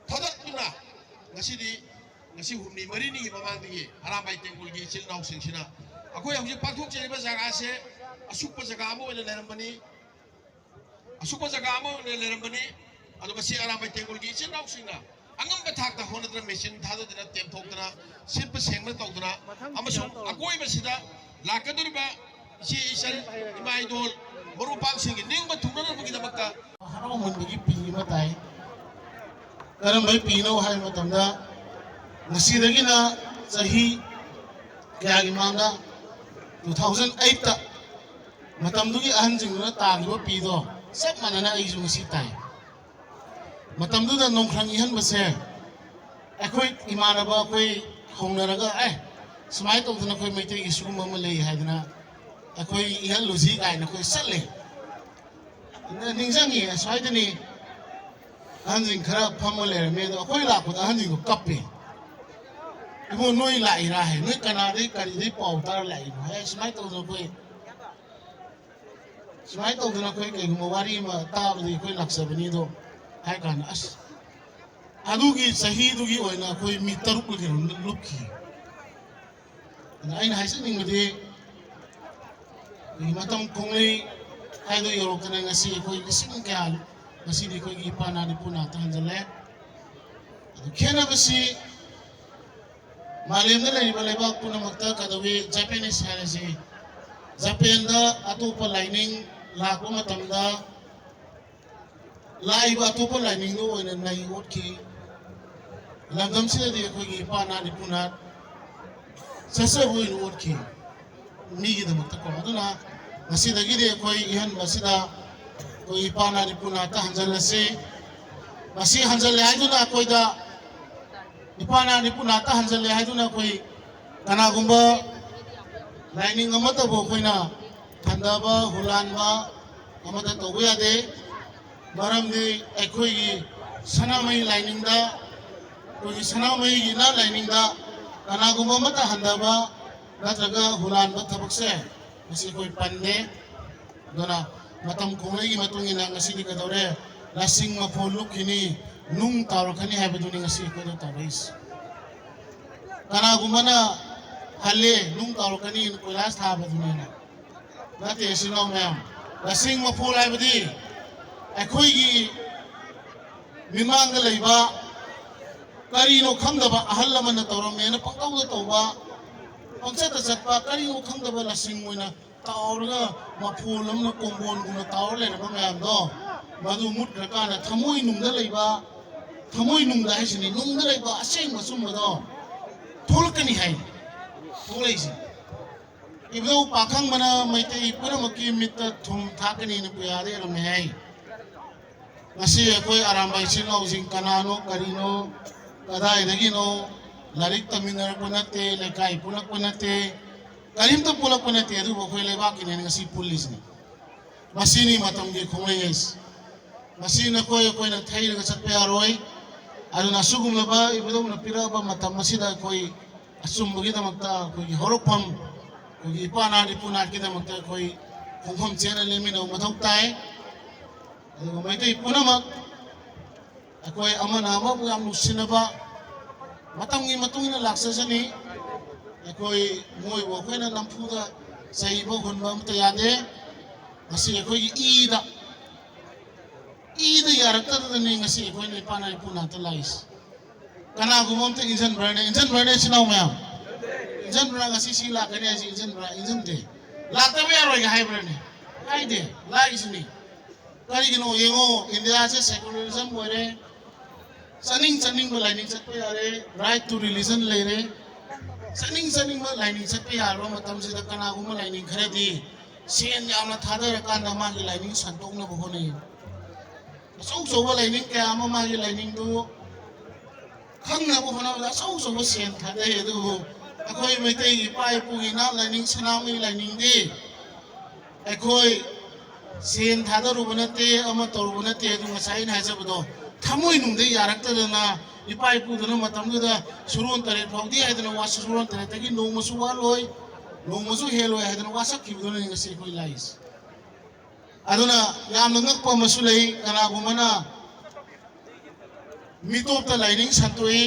ꯊꯥꯗꯣꯛꯇꯨꯅ ꯉꯁꯤꯗꯤ, ꯉꯁꯤ ꯍꯨꯝꯅꯤ ꯃꯔꯤꯅꯤꯒꯤ ꯃꯃꯥꯡꯗꯒꯤ ꯑꯔꯥꯝꯕꯥꯏ ꯇꯦꯡꯒꯣꯜꯒꯤ ꯏꯆꯤꯜ ꯏꯅꯥꯎꯁꯤꯡꯁꯤꯅ ꯑꯩꯈꯣꯏ ꯍꯧꯖꯤꯛ ꯄꯥꯡꯊꯣꯛꯆꯔꯤꯕ ꯖꯒꯥꯁꯦ ꯑꯁꯨꯛꯄ ꯖꯒꯥ ꯑꯃ ꯑꯣꯏꯅ ꯂꯩꯔꯝꯕꯅꯤ꯫ ꯑꯁꯨꯛꯄ ꯖꯒꯥ ꯑꯃ ꯑꯣꯏꯅ ꯂꯩꯔꯝꯕꯅꯤ꯫ ꯑꯗꯣ ꯃꯁꯤ ꯑꯔꯥꯝꯕꯥꯏ ꯇꯦꯡꯒꯣꯜꯒꯤ ꯏꯆꯤꯜ ꯏꯅꯥꯎꯁꯤꯡꯅ ꯑꯉꯝꯕ ꯊꯥꯛꯇ ꯍꯣꯠꯅꯗꯨꯅ, ꯃꯦꯆꯤꯟ ꯊꯥꯗꯗꯨꯅ, ꯇꯦꯝꯊꯣꯛꯇꯅ, ꯁꯤꯠꯄ ꯁꯦꯡꯕ ꯇꯧꯗꯨꯅ, ꯑꯃꯁꯨꯡ ꯑꯀꯣꯏꯕꯁꯤꯗ ꯂꯥꯛꯀꯗꯧꯔꯤꯕ ꯏꯆꯦ ꯏꯆꯜ, ꯏꯃꯥ ꯏꯗꯣꯜ, ꯃꯔꯨꯞ ꯃꯄꯥꯡꯁꯤꯡꯒꯤ ꯅꯤꯡꯕ ꯊꯨꯡꯅꯅꯕꯒꯤꯗꯃꯛꯇ ꯍꯔꯥꯎꯃꯟꯕꯒꯤ ꯄꯤ ꯑꯃ ꯇꯥꯏ꯫ ꯀꯔꯝꯕ ꯄꯤꯅꯣ ꯍꯥꯏꯕ ꯃꯇꯝꯗ, ꯉꯁꯤꯗꯒꯤꯅ ꯆꯍꯤ ꯀꯌꯥꯒꯤ ꯃꯃꯥꯡꯗ, two thousand eight ꯇ, ꯃꯇꯝꯗꯨꯒꯤ ꯑꯍꯟꯁꯤꯡꯗꯨꯅ ꯇꯥꯈꯤꯕ ꯄꯤꯗꯣ ꯆꯞ ꯃꯥꯟꯅꯅ ꯑꯩꯁꯨ ꯉꯁꯤ ꯇꯥꯏ꯫ ꯃꯇꯝꯗꯨꯗ ꯅꯣꯡꯈ꯭ꯔꯪ ꯏꯍꯟꯕꯁꯦ ꯑꯩꯈꯣꯏ ꯏꯃꯥꯟꯅꯕ ꯑꯩꯈꯣꯏ ꯍꯧꯅꯔꯒ, "ꯑꯦ, ꯁꯨꯃꯥꯏꯅ ꯇꯧꯗꯅ ꯑꯩꯈꯣꯏ ꯃꯩꯇꯩꯒꯤ ꯁꯤꯒꯨꯝꯕ ꯑꯃ ꯂꯩ" ꯍꯥꯏꯗꯅ ꯑꯩꯈꯣꯏ ꯏꯍꯜꯂꯨꯁꯤ ꯀꯥꯏꯅ ꯑꯩꯈꯣꯏ ꯆꯠꯂꯦ꯫ ꯑꯗꯨꯅ ꯅꯤꯡꯁꯤꯡꯉꯤ, ꯑꯁ꯭ꯋꯥꯏꯗꯅꯤ ꯑꯍꯟꯁꯤꯡ ꯈꯔ ꯐꯝꯃ ꯂꯩꯔꯝꯃꯦ꯫ ꯑꯗꯣ ꯑꯩꯈꯣꯏ ꯂꯥꯛꯄꯗ ꯑꯍꯟꯁꯤꯡꯗꯣ ꯀꯞꯄꯦ꯫ "ꯏꯕꯣ, ꯅꯣꯏ ꯂꯥꯛꯏꯔꯥ?" ꯍꯥꯏ꯫ "ꯅꯣꯏ ꯀꯅꯥꯗꯩ ꯀꯔꯤꯗꯩ ꯄꯥꯎ ꯇꯥꯔ ꯂꯥꯛꯏꯅꯣ?" ꯍꯥꯏ꯫ "ꯁꯨꯃꯥꯏꯅ ꯇꯧꯗꯅ ꯑꯩꯈꯣꯏ ꯁꯨꯃꯥꯏꯅ ꯇꯧꯗꯅ ꯑꯩꯈꯣꯏ ꯀꯩꯒꯨꯝꯕ ꯋꯥꯔꯤ ꯑꯃ ꯇꯥꯕꯗꯤ ꯑꯩꯈꯣꯏ ꯂꯥꯛꯆꯕꯅꯤ ꯑꯗꯣ" ꯍꯥꯏ ꯀꯥꯟꯗ, ꯑꯁ, ꯑꯗꯨꯒꯤ ꯆꯍꯤꯗꯨꯒꯤ ꯑꯣꯏꯅ ꯑꯩꯈꯣꯏ ꯃꯤ ꯇꯔꯨꯛꯂ ꯀꯩꯅꯣ ꯂꯨꯞꯈꯤ꯫ ꯑꯗ ꯑꯩꯅ ꯍꯥꯏꯖꯅꯤꯡꯕꯗꯤ, ꯑꯩꯈꯣꯏꯒꯤ ꯃꯇꯝ ꯈꯣꯡꯂꯩ ꯍꯥꯏꯗꯣ ꯌꯧꯔꯛꯇꯅ ꯉꯁꯤ ꯑꯩꯈꯣꯏ ꯂꯤꯁꯤꯡ ꯀꯌꯥ ꯉꯁꯤꯗꯤ ꯑꯩꯈꯣꯏꯒꯤ ꯏꯄꯥ ꯅꯥ ꯏꯄꯨ ꯅꯥ ꯇꯥꯍꯟꯖꯜꯂꯦ꯫ ꯑꯗꯨ ꯈꯦꯠꯅꯕꯁꯤ ꯃꯥꯂꯦꯝꯗ ꯂꯩꯔꯤꯕ ꯂꯩꯕꯥꯛ ꯄꯨꯝꯅꯃꯛꯇ ꯀꯩꯗꯧꯋꯤ, ꯖꯄꯦꯅꯤꯁ ꯍꯥꯏꯔꯁꯤ, ꯖꯄꯦꯟꯗ ꯑꯇꯣꯞꯄ ꯂꯥꯏꯅꯤꯡ ꯂꯥꯛꯄ ꯃꯇꯝꯗ ꯂꯥꯛꯏꯕ ꯑꯇꯣꯞꯄ ꯂꯥꯏꯅꯤꯡꯗ ꯑꯣꯏꯅ ꯅꯩ ꯑꯣꯠꯈꯤ꯫ ꯂꯝꯗꯝꯁꯤꯗꯗꯤ ꯑꯩꯈꯣꯏꯒꯤ ꯏꯄꯥ ꯅꯥꯠ ꯏꯄꯨ ꯅꯥꯠ ꯆꯠꯆꯕ ꯑꯣꯏꯅ ꯑꯣꯠꯈꯤ꯫ ꯃꯤꯒꯤꯗꯃꯛꯇꯀꯣ꯫ ꯑꯗꯨꯅ ꯉꯁꯤꯗꯒꯤꯗꯤ ꯑꯩꯈꯣꯏ ꯏꯍꯟꯕꯁꯤꯗ ꯑꯩꯈꯣꯏ ꯏꯄꯥ ꯅꯥꯠ ꯏꯄꯨ ꯅꯥꯠꯇ ꯍꯟꯖꯤꯜꯂꯁꯤ꯫ ꯃꯁꯤ ꯍꯟꯖꯤꯜꯂꯦ ꯍꯥꯏꯗꯨꯅ ꯑꯩꯈꯣꯏꯗ ꯏꯄꯥ ꯅꯥꯠ ꯏꯄꯨ ꯅꯥꯠꯇ ꯍꯟꯖꯤꯜꯂꯦ ꯍꯥꯏꯗꯨꯅ ꯑꯩꯈꯣꯏ ꯀꯅꯥꯒꯨꯝꯕ ꯂꯥꯏꯅꯤꯡ ꯑꯃꯠꯇꯕꯨ ꯑꯩꯈꯣꯏꯅ ꯍꯟꯊꯕ, ꯍꯨꯔꯥꯟꯕ ꯑꯃꯠꯇ ꯇꯧꯕ ꯌꯥꯗꯦ꯫ ꯃꯔꯝꯗꯤ ꯑꯩꯈꯣꯏꯒꯤ ꯁꯅꯥꯃꯍꯤ ꯂꯥꯏꯅꯤꯡꯗ, ꯑꯩꯈꯣꯏꯒꯤ ꯁꯅꯥꯃꯍꯤꯒꯤ ꯏꯅꯥꯠ ꯂꯥꯏꯅꯤꯡꯗ ꯀꯅꯥꯒꯨꯝꯕ ꯑꯃꯠꯇ ꯍꯟꯊꯕ ꯅꯠꯇ꯭ꯔꯒ ꯍꯨꯔꯥꯟꯕ ꯊꯕꯛꯁꯦ, ꯃꯁꯤ ꯑꯩꯈꯣꯏ ꯄꯟꯗꯦ꯫ ꯑꯗꯨꯅ ꯃꯇꯝ ꯈꯣꯡꯂꯩꯒꯤ ꯃꯇꯨꯡ ꯏꯟꯅ ꯉꯁꯤꯗꯤ ꯀꯩꯗꯧꯔꯦ? ꯂꯁꯤꯡ ꯃꯐꯣꯜ ꯂꯨꯞꯈꯤꯅꯤ, ꯅꯨꯡ ꯇꯥꯎꯔꯛꯀꯅꯤ ꯍꯥꯏꯕꯗꯨꯅꯤ ꯉꯁꯤ ꯑꯩꯈꯣꯏꯗ ꯇꯧꯔꯛꯏꯁꯦ꯫ ꯀꯅꯥꯒꯨꯝꯕꯅ ꯍꯜꯂꯦ, ꯅꯨꯡ ꯇꯥꯎꯔꯛꯀꯅꯤ, ꯀꯣꯏꯂꯥꯁ ꯊꯥꯕꯗꯨꯅꯦꯅ꯫ ꯅꯠꯇꯦ, ꯏꯆꯤꯟ ꯏꯅꯥꯎ ꯃꯌꯥꯝ, ꯂꯁꯤꯡ ꯃꯐꯣꯜ ꯍꯥꯏꯕꯗꯤ ꯑꯩꯈꯣꯏꯒꯤ ꯃꯤꯃꯥꯡꯗ ꯂꯩꯕ ꯀꯔꯤꯅꯣ ꯈꯪꯗꯕ ꯑꯍꯜ ꯂꯃꯟꯅ ꯇꯧꯔꯝꯃꯦꯅ ꯄꯪꯇꯧꯗ ꯇꯧꯕ, ꯄꯪꯆꯠꯇ ꯆꯠꯄ, ꯀꯔꯤꯅꯣ ꯈꯪꯗꯕ ꯂꯁꯤꯡ ꯑꯣꯏꯅ ꯇꯥꯎꯔꯒ ꯃꯐꯣꯜ ꯑꯃꯅ ꯀꯣꯡꯒꯣꯟꯒꯨꯝꯅ ꯇꯥꯎꯔ ꯂꯩꯔꯝꯕ ꯃꯌꯥꯝꯗꯣ, ꯃꯗꯨ ꯃꯨꯠꯈ꯭ꯔꯀꯥꯟꯗ ꯊꯃꯣꯏ ꯅꯨꯡꯗ ꯂꯩꯕ ꯊꯃꯣꯏ ꯅꯨꯡꯗ ꯍꯥꯏꯁꯤꯅꯤ, ꯅꯨꯡꯗ ꯂꯩꯕ ꯑꯁꯦꯡꯕ ꯑꯆꯨꯝꯕꯗꯣ ꯊꯣꯛꯂꯛꯀꯅꯤ ꯍꯥꯏ꯫ ꯊꯣꯛꯂꯛꯏꯁꯦ ꯏꯕꯨꯙꯧ ꯄꯥꯈꯪꯕꯅ ꯃꯩꯇꯩ ꯄꯨꯝꯅꯃꯛꯀꯤ ꯃꯤꯠꯇ ꯊꯨꯝ ꯊꯥꯛꯀꯅꯤꯅ ꯄꯨꯌꯥꯗ ꯏꯔꯝꯃꯦ ꯍꯥꯏ꯫ ꯉꯁꯤ ꯑꯩꯈꯣꯏ ꯑꯔꯥꯝꯕꯥꯏ ꯏꯆꯤꯜ ꯏꯅꯥꯎꯁꯤꯡ ꯀꯅꯥꯅꯣ, ꯀꯔꯤꯅꯣ, ꯀꯗꯥꯏꯗꯒꯤꯅꯣ, ꯂꯥꯏꯔꯤꯛ ꯇꯝꯃꯤꯟꯅꯔꯛꯄ ꯅꯠꯇꯦ, ꯂꯩꯀꯥꯏ ꯄꯨꯜꯂꯛꯄ ꯅꯠꯇꯦ, ꯀꯔꯤꯝꯇ ꯄꯨꯜꯂꯛꯄ ꯅꯠꯇꯦ, ꯑꯗꯨꯕꯨ ꯑꯩꯈꯣꯏ ꯂꯩꯕꯥꯛꯀꯤꯅꯦꯅ ꯉꯁꯤ ꯄꯨꯜꯂꯤꯁꯤꯅꯤ꯫ ꯃꯁꯤꯅꯤ ꯃꯇꯝꯒꯤ ꯈꯣꯡꯂꯩ ꯍꯥꯏꯁꯤ꯫ ꯃꯁꯤ ꯅꯈꯣꯏ ꯑꯩꯈꯣꯏꯅ ꯊꯩꯔꯒ ꯆꯠꯄ ꯌꯥꯔꯣꯏ꯫ ꯑꯗꯨꯅ ꯑꯁꯤꯒꯨꯝꯂꯕ ꯏꯕꯨꯙꯧꯅ ꯄꯤꯔꯛꯑꯕ ꯃꯇꯝ ꯑꯁꯤꯗ ꯑꯩꯈꯣꯏ ꯑꯆꯨꯝꯕꯒꯤꯗꯃꯛꯇ, ꯑꯩꯈꯣꯏꯒꯤ ꯍꯧꯔꯛꯐꯝ, ꯑꯩꯈꯣꯏꯒꯤ ꯏꯄꯥ ꯅꯥꯠ ꯏꯄꯨ ꯅꯥꯠꯀꯤꯗꯃꯛꯇ ꯑꯩꯈꯣꯏ ꯈꯣꯡꯐꯝ ꯆꯦꯠꯅ ꯂꯦꯡꯃꯤꯟꯅꯕ ꯃꯊꯧ ꯇꯥꯏ꯫ ꯑꯗꯨꯒ ꯃꯩꯇꯩ ꯄꯨꯝꯅꯃꯛ ꯑꯩꯈꯣꯏ ꯑꯃꯅ ꯑꯃꯕꯨ ꯌꯥꯝ ꯅꯨꯡꯁꯤꯅꯕ, ꯃꯇꯝꯒꯤ ꯃꯇꯨꯡ ꯏꯟꯅ ꯂꯥꯛꯆꯁꯅꯤ꯫ ꯑꯩꯈꯣꯏ ꯃꯣꯏꯕꯨ ꯑꯩꯈꯣꯏꯅ ꯅꯝꯐꯨꯗ ꯆꯩꯕ ꯍꯨꯟꯕ ꯑꯃꯠꯇ ꯌꯥꯗꯦ꯫ ꯃꯁꯤ ꯑꯩꯈꯣꯏꯒꯤ ꯏꯗ, ꯏꯗ ꯌꯥꯔꯛꯇꯗꯅꯅꯤ ꯉꯁꯤ ꯑꯩꯈꯣꯏꯅ ꯏꯄꯥ ꯏꯄꯨ ꯅꯥꯠꯇ ꯂꯥꯛꯏꯁꯤ꯫ ꯀꯅꯥꯒꯨꯝꯕ ꯑꯝꯇ ꯏꯟꯖꯟꯕ꯭ꯔꯅꯦ? ꯏꯟꯖꯟꯕ꯭ꯔꯅꯦ, ꯏꯆꯤꯟ ꯏꯅꯥꯎ ꯃꯌꯥꯝ? ꯏꯟꯖꯟꯕ꯭ꯔꯥ? ꯉꯁꯤ ꯁꯤ ꯂꯥꯛꯀꯅꯤ ꯍꯥꯏꯁꯤ ꯏꯟꯖꯟꯕ꯭ꯔꯥ? ꯏꯟꯖꯟꯗꯦ꯫ ꯂꯥꯛꯇꯕ ꯌꯥꯔꯣꯏꯒ ꯍꯥꯏꯕ꯭ꯔꯅꯦ? ꯍꯥꯏꯗꯦ꯫ ꯂꯥꯛꯏꯁꯤꯅꯤ꯫ ꯀꯔꯤꯒꯤꯅꯣ ꯌꯦꯡꯉꯣ, ꯏꯟꯗꯤꯌꯥꯁꯦ secularism ꯑꯣꯏꯔꯦ, ꯆꯠꯅꯤꯡ ꯆꯠꯅꯤꯡꯕ ꯂꯥꯏꯅꯤꯡ ꯆꯠꯄ ꯌꯥꯔꯦ, right to religion ꯂꯩꯔꯦ꯫ ꯆꯠꯅꯤꯡ ꯆꯠꯅꯤꯡꯕ ꯂꯥꯏꯅꯤꯡ ꯆꯠꯄ ꯌꯥꯔꯕ ꯃꯇꯝꯁꯤꯗ ꯀꯅꯥꯒꯨꯝꯕ ꯂꯥꯏꯅꯤꯡ ꯈꯔꯗꯤ ꯁꯦꯟ ꯌꯥꯝꯅ ꯊꯥꯗꯔꯀꯥꯟꯗ ꯃꯥꯒꯤ ꯂꯥꯏꯅꯤꯡ ꯁꯟꯗꯣꯛꯅꯕ ꯍꯣꯠꯅꯩ꯫ ꯑꯆꯧ ꯑꯆꯧꯕ ꯂꯥꯏꯅꯤꯡ ꯀꯌꯥ ꯑꯃ ꯃꯥꯒꯤ ꯂꯥꯏꯅꯤꯡꯗꯨ ꯈꯪꯅꯕ ꯍꯣꯠꯅꯕꯗ ꯑꯆꯧ ꯑꯆꯧꯕ ꯁꯦꯟ ꯊꯥꯗꯩ꯫ ꯑꯗꯨꯕꯨ ꯑꯩꯈꯣꯏ ꯃꯩꯇꯩꯒꯤ ꯏꯄꯥ ꯏꯄꯨꯒꯤ ꯏꯅꯥꯠ ꯂꯥꯏꯅꯤꯡ, ꯁꯅꯥꯃꯍꯤ ꯂꯥꯏꯅꯤꯡꯗꯤ ꯑꯩꯈꯣꯏ ꯁꯦꯟ ꯊꯥꯗꯔꯨꯕ ꯅꯠꯇꯦ, ꯑꯃ ꯇꯧꯔꯨꯕ ꯅꯠꯇꯦ꯫ ꯑꯗꯨ ꯉꯁꯥꯏ ꯑꯩꯅ ꯍꯥꯏꯖꯕꯗꯣ, ꯊꯃꯣꯏ ꯅꯨꯡꯗ ꯌꯥꯔꯛꯇꯗꯅ ꯏꯄꯥ ꯏꯄꯨꯗꯨꯅ ꯃꯇꯝꯗꯨꯗ ꯁꯨꯔꯣꯟ ꯇꯔꯦꯠ ꯐꯥꯎꯗꯤ ꯍꯥꯏꯗꯅ ꯋꯥ-, ꯁꯨꯔꯣꯟ ꯇꯔꯦꯠꯇꯒꯤ ꯅꯣꯡꯃꯁꯨ ꯋꯥꯠꯂꯣꯏ, ꯅꯣꯡꯃꯁꯨ ꯍꯦꯜꯂꯣꯏ ꯍꯥꯏꯗꯅ ꯋꯥꯁꯛꯈꯤꯕꯗꯨꯅꯅꯤ ꯉꯁꯤ ꯑꯩꯈꯣꯏ ꯂꯥꯛꯏꯁꯦ꯫ ꯑꯗꯨꯅ ꯌꯥꯝꯅ ꯉꯛꯄ ꯑꯃꯁꯨ ꯂꯩ, ꯀꯅꯥꯒꯨꯝꯕꯅ ꯃꯤꯇꯣꯞꯇ ꯂꯥꯏꯅꯤꯡ ꯁꯟꯗꯣꯛꯏ꯫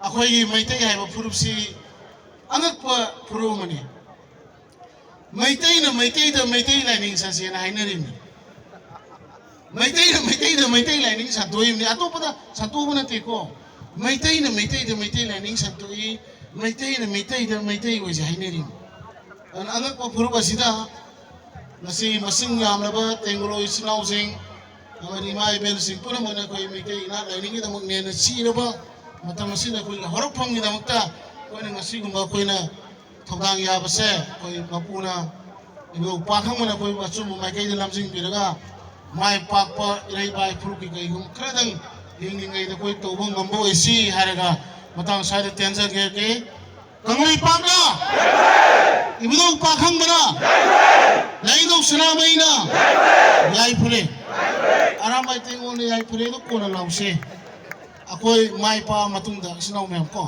ꯑꯩꯈꯣꯏꯒꯤ ꯃꯩꯇꯩ ꯍꯥꯏꯕ ꯐꯨꯔꯨꯞꯁꯤ ꯑꯉꯛꯄ ꯐꯨꯔꯨꯞ ꯑꯃꯅꯤ꯫ ꯃꯩꯇꯩꯅ ꯃꯩꯇꯩꯗ ꯃꯩꯇꯩ ꯂꯥꯏꯅꯤꯡ ꯆꯠꯁꯦꯅ ꯍꯥꯏꯅꯔꯤꯕꯅꯤ꯫ ꯃꯩꯇꯩꯅ ꯃꯩꯇꯩꯗ ꯃꯩꯇꯩ ꯂꯥꯏꯅꯤꯡ ꯁꯟꯗꯣꯛꯏꯕꯅꯤ, ꯑꯇꯣꯞꯄꯗ ꯁꯟꯗꯣꯛꯄ ꯅꯠꯇꯦꯀꯣ꯫ ꯃꯩꯇꯩꯅ ꯃꯩꯇꯩꯗ ꯃꯩꯇꯩ ꯂꯥꯏꯅꯤꯡ ꯁꯟꯗꯣꯛꯏ, ꯃꯩꯇꯩꯅ ꯃꯩꯇꯩꯗ ꯃꯩꯇꯩ ꯑꯣꯏꯁꯦ ꯍꯥꯏꯅꯔꯤꯕꯅꯤ꯫ ꯑꯗꯨꯅ ꯑꯉꯛꯄ ꯐꯨꯔꯨꯞ ꯑꯁꯤꯗ ꯉꯁꯤ ꯃꯁꯤꯡ ꯌꯥꯝꯂꯕ ꯇꯦꯡꯒꯣꯂꯣ ꯏꯆꯤꯜ ꯏꯅꯥꯎꯁꯤꯡ, ꯑꯃꯗꯤ ꯏꯃꯥ ꯏꯕꯦꯜꯁꯤꯡ ꯄꯨꯝꯅꯃꯛꯅ ꯑꯩꯈꯣꯏ ꯃꯩꯇꯩ ꯏꯅꯥꯠ ꯂꯥꯏꯅꯤꯡꯒꯤꯗꯃꯛ ꯅꯦꯟꯅ ꯆꯤꯔꯕ ꯃꯇꯝ ꯑꯁꯤꯗ ꯑꯩꯈꯣꯏꯒꯤ ꯍꯧꯔꯛꯐꯝꯒꯤꯗꯃꯛꯇ ꯑꯩꯈꯣꯏꯅ ꯉꯁꯤꯒꯨꯝꯕ ꯑꯩꯈꯣꯏꯅ ꯊꯧꯗꯥꯡ ꯌꯥꯕꯁꯦ ꯑꯩꯈꯣꯏ ꯃꯄꯨꯅ ꯏꯕꯣꯛ ꯄꯥꯈꯪꯕꯅ ꯑꯩꯈꯣꯏꯕꯨ ꯑꯆꯨꯝꯕ ꯃꯥꯏꯀꯩꯗ ꯂꯝꯖꯤꯡꯕꯤꯔꯒ ꯃꯥꯏ ꯄꯥꯛꯄ ꯏꯔꯩꯕꯥꯏ ꯐꯨꯔꯨꯞꯀꯤ ꯀꯩꯒꯨꯝꯕ ꯈꯔꯗꯪ ꯍꯤꯡꯂꯤꯉꯩꯗ ꯑꯩꯈꯣꯏ ꯇꯧꯕ ꯉꯝꯕ ꯑꯣꯏꯁꯤ ꯍꯥꯏꯔꯒ ꯃꯇꯥꯡ ꯁ꯭ꯋꯥꯏꯗ ꯇꯦꯟꯖꯒꯦ꯫ ꯀꯪꯂꯩꯄꯥꯛꯅ, ꯏꯕꯨꯙꯧ ꯄꯥꯈꯪꯕꯅ, ꯂꯩꯗꯧ ꯁꯅꯥꯃꯍꯤꯅ ꯌꯥꯏꯐꯔꯦ꯫ ꯑꯔꯥꯝꯕꯥꯏ ꯇꯦꯡꯒꯣꯜꯅ ꯌꯥꯏꯐꯔꯦ ꯑꯗꯨ ꯀꯣꯟꯅ ꯂꯥꯎꯁꯦ꯫ ꯑꯩꯈꯣꯏ ꯃꯥꯏ ꯄꯥꯛꯑ ꯃꯇꯨꯡꯗ ꯏꯆꯤꯟ ꯏꯅꯥꯎ ꯃꯌꯥꯝ ꯀꯣ,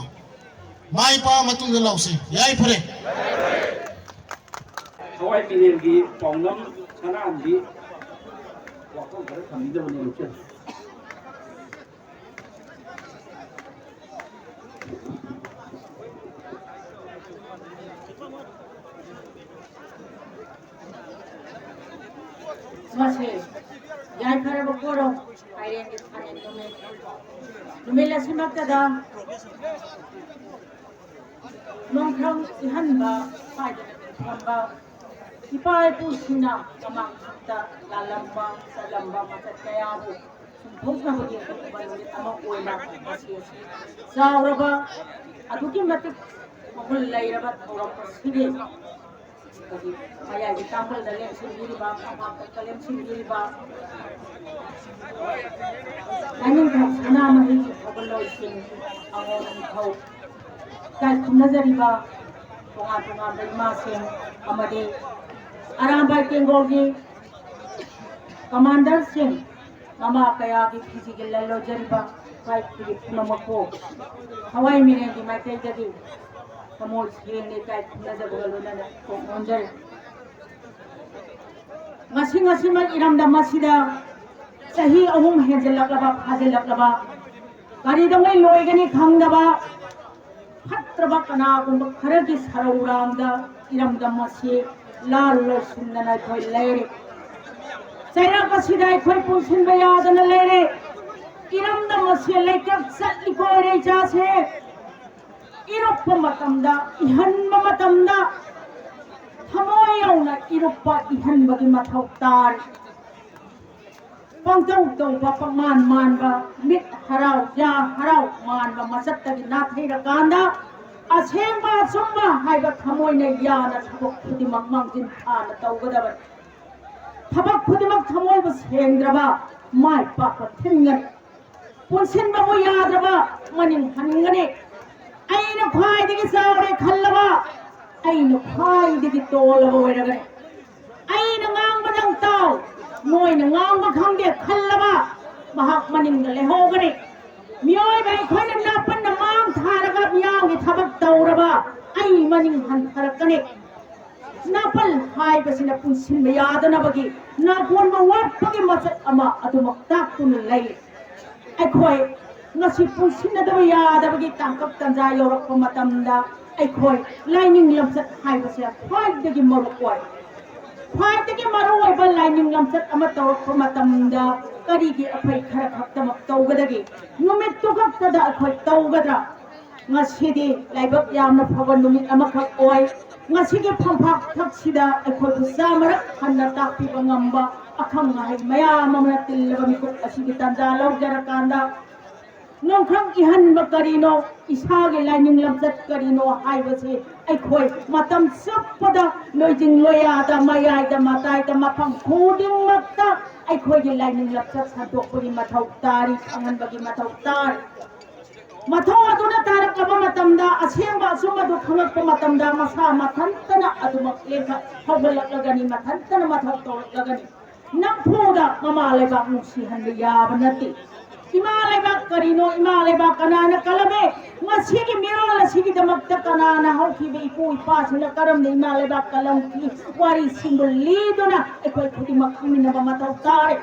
ꯃꯥꯏ ꯄꯥꯛꯑ ꯃꯇꯨꯡꯗ ꯂꯥꯎꯁꯦ꯫ ꯌꯥꯏꯐꯔꯦ꯫ ꯊꯋꯥꯏ ꯃꯤꯔꯦꯜꯒꯤ ꯄꯥꯎꯅꯝ ꯁꯅꯥꯍꯟꯕꯤ ꯋꯥꯐꯝ ꯈꯔ ꯊꯝꯕꯤꯗꯕꯅꯦ ꯂꯧꯁꯤꯜꯂꯨ꯫ ꯃꯁꯤ ꯌꯥꯏꯐꯔꯕ ꯀꯣꯔꯧ ꯐꯥꯏꯔꯦꯟꯒꯤ ꯁꯥꯅꯤꯟ ꯅꯨꯃꯤꯠ, ꯅꯨꯃꯤꯠ ꯑꯁꯤꯃꯛꯇꯗ ꯅꯣꯡꯊ꯭ꯔꯝ ꯏꯍꯟꯕ ꯁ꯭ꯋꯥꯏꯗꯅ ꯊꯝꯕ ꯏꯄꯥ ꯏꯄꯨꯁꯤꯡꯅ ꯃꯃꯥꯡꯊꯛꯇ ꯂꯥꯜꯂꯝꯕ ꯆꯠꯂꯝꯕ ꯃꯆꯠ ꯀꯌꯥꯕꯨ ꯁꯨꯝꯊꯣꯛꯅꯕꯒꯤ ꯑꯗꯨꯒꯨꯝꯕ ꯅꯨꯃꯤꯠ ꯑꯃ ꯑꯣꯏꯅ ꯉꯁꯤ ꯑꯁꯤ ꯆꯥꯎꯔꯕ ꯑꯗꯨꯛꯀꯤ ꯃꯇꯤꯛ ꯃꯒꯨꯟ ꯂꯩꯔꯕ ꯊꯧꯔꯝ ꯑꯁꯤꯒꯤ ꯑꯩꯈꯣꯏꯒꯤ ꯃꯌꯥꯏꯒꯤ ꯇꯥꯡꯕꯜꯗ ꯂꯦꯡꯁꯤꯟꯕꯤꯔꯤꯕ, ꯐꯝꯄꯥꯛꯇ ꯂꯦꯡꯁꯤꯟꯕꯤꯔꯤꯕ ꯂꯥꯏꯅꯤꯡꯊꯧ ꯁꯅꯥꯃꯍꯤꯒꯤ ꯊꯧꯒꯜꯂꯣꯟꯁꯤꯡ, ꯑꯉꯣꯝ ꯅꯤꯡꯊꯧ ꯏꯀꯥꯏ ꯈꯨꯝꯅꯖꯔꯤꯕ ꯇꯣꯉꯥꯟ ꯇꯣꯉꯥꯟꯕ ꯏꯃꯥꯁꯤꯡ ꯑꯃꯗꯤ ꯑꯔꯥꯝꯕꯥꯏ ꯇꯦꯡꯒꯣꯜꯒꯤ ꯀꯃꯥꯟꯗꯔꯁꯤꯡ, ꯃꯃꯥ ꯀꯌꯥꯒꯤ ꯐꯤꯖꯤꯒꯤ ꯂꯜ ꯂꯣꯏꯖꯔꯤꯕ ꯏꯀꯥꯏ ꯈꯨꯝꯅꯕ ꯄꯨꯝꯅꯃꯛꯄꯨ ꯊꯋꯥꯏ ꯃꯤꯔꯦꯟꯒꯤ ꯃꯥꯏꯀꯩꯗꯒꯤ ꯊꯃꯣꯏ ꯁꯦꯡꯅ ꯏꯀꯥꯏ ꯈꯨꯝꯅꯖꯕꯒ ꯂꯣꯏꯅꯅ ꯀꯣꯛ ꯅꯣꯟꯖꯔꯤ꯫ ꯉꯁꯤ ꯉꯁꯤꯃꯛ ꯏꯔꯝꯗꯝ ꯑꯁꯤꯗ ꯆꯍꯤ ꯑꯍꯨꯝ ꯍꯦꯟꯖꯜꯂꯛꯂꯕ, ꯐꯥꯖꯤꯜꯂꯛꯂꯕ, ꯀꯔꯤꯗꯧꯉꯩ ꯂꯣꯏꯒꯅꯤ ꯈꯪꯗꯕ ꯐꯠꯇ꯭ꯔꯕ ꯀꯅꯥꯒꯨꯝꯕ ꯈꯔꯒꯤ ꯁꯔꯧꯔꯥꯡꯗ ꯏꯔꯝꯗꯝ ꯑꯁꯤ ꯂꯥꯜ ꯂꯣꯏꯁꯤꯟꯗꯅ ꯑꯩꯈꯣꯏ ꯂꯩꯔꯤ꯫ ꯆꯩꯔꯥꯛ ꯑꯁꯤꯗ ꯑꯩꯈꯣꯏ ꯄꯨꯟꯁꯤꯟꯕ ꯌꯥꯗꯅ ꯂꯩꯔꯦ꯫ ꯏꯔꯝꯗꯝ ꯑꯁꯤ ꯂꯩꯀ꯭ꯔꯛ ꯆꯠꯂꯤꯀꯣ ꯏꯔꯩꯆꯥꯁꯦ꯫ ꯏꯔꯨꯞꯄ ꯃꯇꯝꯗ, ꯏꯍꯟꯕ ꯃꯇꯝꯗ ꯊꯃꯣꯏ ꯌꯥꯎꯅ ꯏꯔꯨꯞꯄ ꯏꯍꯟꯕꯒꯤ ꯃꯊꯧ ꯇꯥꯔꯤ꯫ ꯄꯪꯇꯧ ꯇꯧꯕ, ꯄꯪꯃꯥꯟ ꯃꯥꯟꯕ, ꯃꯤꯠ ꯍꯔꯥꯎ ꯌꯥ ꯍꯔꯥꯎ ꯃꯥꯟꯕ ꯃꯁꯛꯇꯒꯤ ꯅꯥꯊꯩꯔꯀꯥꯟꯗ, ꯑꯁꯦꯡꯕ ꯑꯆꯨꯝꯕ ꯍꯥꯏꯕ ꯊꯃꯣꯏꯅ ꯌꯥꯅ ꯊꯕꯛ ꯈꯨꯗꯤꯡꯃꯛ ꯃꯥꯡꯖꯤꯟ ꯊꯥꯅ ꯇꯧꯒꯗꯕꯅꯤ꯫ ꯊꯕꯛ ꯈꯨꯗꯤꯡꯃꯛ ꯊꯃꯣꯏꯕꯨ ꯁꯦꯡꯗ꯭ꯔꯕ ꯃꯥꯏ ꯄꯥꯛꯄ ꯊꯤꯟꯒꯅꯤ꯫ ꯄꯨꯟꯁꯤꯟꯕꯕꯨ ꯌꯥꯗ꯭ꯔꯕ ꯃꯅꯤꯡ ꯍꯟꯒꯅꯤ꯫ ꯑꯩꯅ ꯈ꯭ꯋꯥꯏꯗꯒꯤ ꯆꯥꯎꯔꯦ ꯈꯜꯂꯕ, ꯑꯩꯅ ꯈ꯭ꯋꯥꯏꯗꯒꯤ ꯇꯣꯜꯂꯕ ꯑꯣꯏꯔꯒꯅꯤ꯫ ꯑꯩꯅ ꯉꯥꯡꯕꯗꯪ ꯇꯥꯎ, ꯃꯣꯏꯅ ꯉꯥꯡꯕ ꯈꯪꯗꯦ ꯈꯜꯂꯕ, ꯃꯍꯥꯛ ꯃꯅꯤꯡꯗ ꯂꯩꯍꯧꯒꯅꯤ꯫ ꯃꯤꯑꯣꯏꯕ ꯑꯩꯈꯣꯏꯅ ꯅꯥꯄꯟꯅ ꯃꯥꯡ ꯊꯥꯔꯒ ꯃꯤꯌꯥꯝꯒꯤ ꯊꯕꯛ ꯇꯧꯔꯕ, ꯑꯩ ꯃꯅꯤꯡ ꯍꯟꯊꯔꯛꯀꯅꯤ꯫ ꯅꯥꯄꯜ ꯍꯥꯏꯕꯁꯤꯅ ꯄꯨꯟꯁꯤꯟꯕ ꯌꯥꯗꯅꯕꯒꯤ ꯅꯥꯄꯣꯟꯕ ꯋꯥꯠꯄꯒꯤ ꯃꯁꯛ ꯑꯃ ꯑꯗꯨꯃꯛ ꯇꯥꯛꯇꯨꯅ ꯂꯩ꯫ ꯑꯩꯈꯣꯏ ꯉꯁꯤ ꯄꯨꯟꯁꯤꯟꯅꯗꯕ ꯌꯥꯗꯕꯒꯤ ꯇꯥꯡꯀꯛ ꯇꯥꯟꯖꯥ ꯌꯧꯔꯛꯄ ꯃꯇꯝꯗ, ꯑꯩꯈꯣꯏ ꯂꯥꯏꯅꯤꯡ ꯂꯝꯆꯠ ꯍꯥꯏꯕꯁꯦ ꯈ꯭ꯋꯥꯏꯗꯒꯤ ꯃꯔꯨ ꯑꯣꯏ꯫ ꯈ꯭ꯋꯥꯏꯗꯒꯤ ꯃꯔꯨ ꯑꯣꯏꯕ ꯂꯥꯏꯅꯤꯡ ꯂꯝꯆꯠ ꯑꯃ ꯇꯧꯔꯛꯄ ꯃꯇꯝꯗ, ꯀꯔꯤꯒꯤ ꯑꯩꯈꯣꯏ ꯈꯔ ꯈꯛꯇꯃꯛ ꯇꯧꯒꯗꯒꯦ? ꯅꯨꯃꯤꯠꯇꯨ ꯈꯛꯇꯗ ꯑꯩꯈꯣꯏ ꯇꯧꯒꯗ꯭ꯔꯥ? ꯉꯁꯤꯗꯤ ꯂꯥꯏꯕꯛ ꯌꯥꯝꯅ ꯐꯕ ꯅꯨꯃꯤꯠ ꯑꯃꯈꯛ ꯑꯣꯏ꯫ ꯉꯁꯤꯒꯤ ꯐꯝꯐꯥꯛ ꯊꯛꯁꯤꯗ ꯑꯩꯈꯣꯏꯕꯨ ꯆꯥꯃꯔꯛ ꯍꯟꯅ ꯇꯥꯛꯄꯤꯕ ꯉꯝꯕ ꯑꯈꯪ ꯑꯍꯩ ꯃꯌꯥꯝ ꯑꯃꯅ ꯇꯤꯜꯂꯕ ꯃꯤꯀꯨꯞ ꯑꯁꯤꯒꯤ ꯇꯥꯟꯖꯥ ꯂꯧꯖꯔꯀꯥꯟꯗ, ꯅꯣꯡꯈ꯭ꯔꯪ ꯏꯍꯟꯕ ꯀꯔꯤꯅꯣ, ꯏꯁꯥꯒꯤ ꯂꯥꯏꯅꯤꯡ ꯂꯝꯆꯠ ꯀꯔꯤꯅꯣ ꯍꯥꯏꯕꯁꯤ ꯑꯩꯈꯣꯏ ꯃꯇꯝ ꯆꯨꯞꯄꯗ ꯂꯣꯏꯖꯤꯡ ꯂꯣꯌꯥꯗ, ꯃꯌꯥꯏꯗ, ꯃꯇꯥꯏꯗ, ꯃꯐꯝ ꯈꯨꯗꯤꯡꯃꯛꯇ ꯑꯩꯈꯣꯏꯒꯤ ꯂꯥꯏꯅꯤꯡ ꯂꯝꯆꯠ ꯁꯟꯗꯣꯛꯄꯒꯤ ꯃꯊꯧ ꯇꯥꯔꯤ, ꯈꯪꯍꯟꯕꯒꯤ ꯃꯊꯧ ꯇꯥꯔꯤ꯫ ꯃꯊꯧ ꯑꯗꯨꯅ ꯇꯥꯔꯛꯂꯕ ꯃꯇꯝꯗ, ꯑꯁꯦꯡꯕ ꯑꯆꯨꯝꯕꯗꯨ ꯈꯪꯂꯛꯄ ꯃꯇꯝꯗ, ꯃꯁꯥ ꯃꯊꯟꯇꯅ ꯑꯗꯨꯃꯛ ꯂꯦꯡꯈꯠ ꯍꯧꯒꯠꯂꯛꯂꯒꯅꯤ, ꯃꯊꯟꯇꯅ ꯃꯊꯧ ꯇꯧꯔꯛꯂꯒꯅꯤ꯫ ꯅꯝꯐꯨꯗ ꯃꯃꯥ ꯂꯩꯕꯥꯛ ꯅꯨꯡꯁꯤꯍꯟꯕ ꯌꯥꯕ ꯅꯠꯇꯦ꯫ ꯏꯃꯥ ꯂꯩꯕꯥꯛ ꯀꯔꯤꯅꯣ? ꯏꯃꯥ ꯂꯩꯕꯥꯛ ꯀꯅꯥꯅ ꯀꯜꯂꯝꯃꯤ? ꯉꯁꯤꯒꯤ ꯃꯤꯔꯣꯜ ꯑꯁꯤꯒꯤꯗꯃꯛꯇ ꯀꯅꯥꯅ ꯍꯧꯈꯤꯕ ꯏꯄꯨ ꯏꯄꯥꯁꯤꯡꯅ ꯀꯔꯝꯅ ꯏꯃꯥ ꯂꯩꯕꯥꯛ ꯀꯜꯂꯝꯈꯤ? ꯋꯥꯔꯤꯁꯤꯡꯗꯨ ꯂꯤꯗꯨꯅ ꯑꯩꯈꯣꯏ ꯈꯨꯗꯤꯡꯃꯛ ꯈꯪꯃꯤꯟꯅꯕ ꯃꯊꯧ ꯇꯥꯔꯦ꯫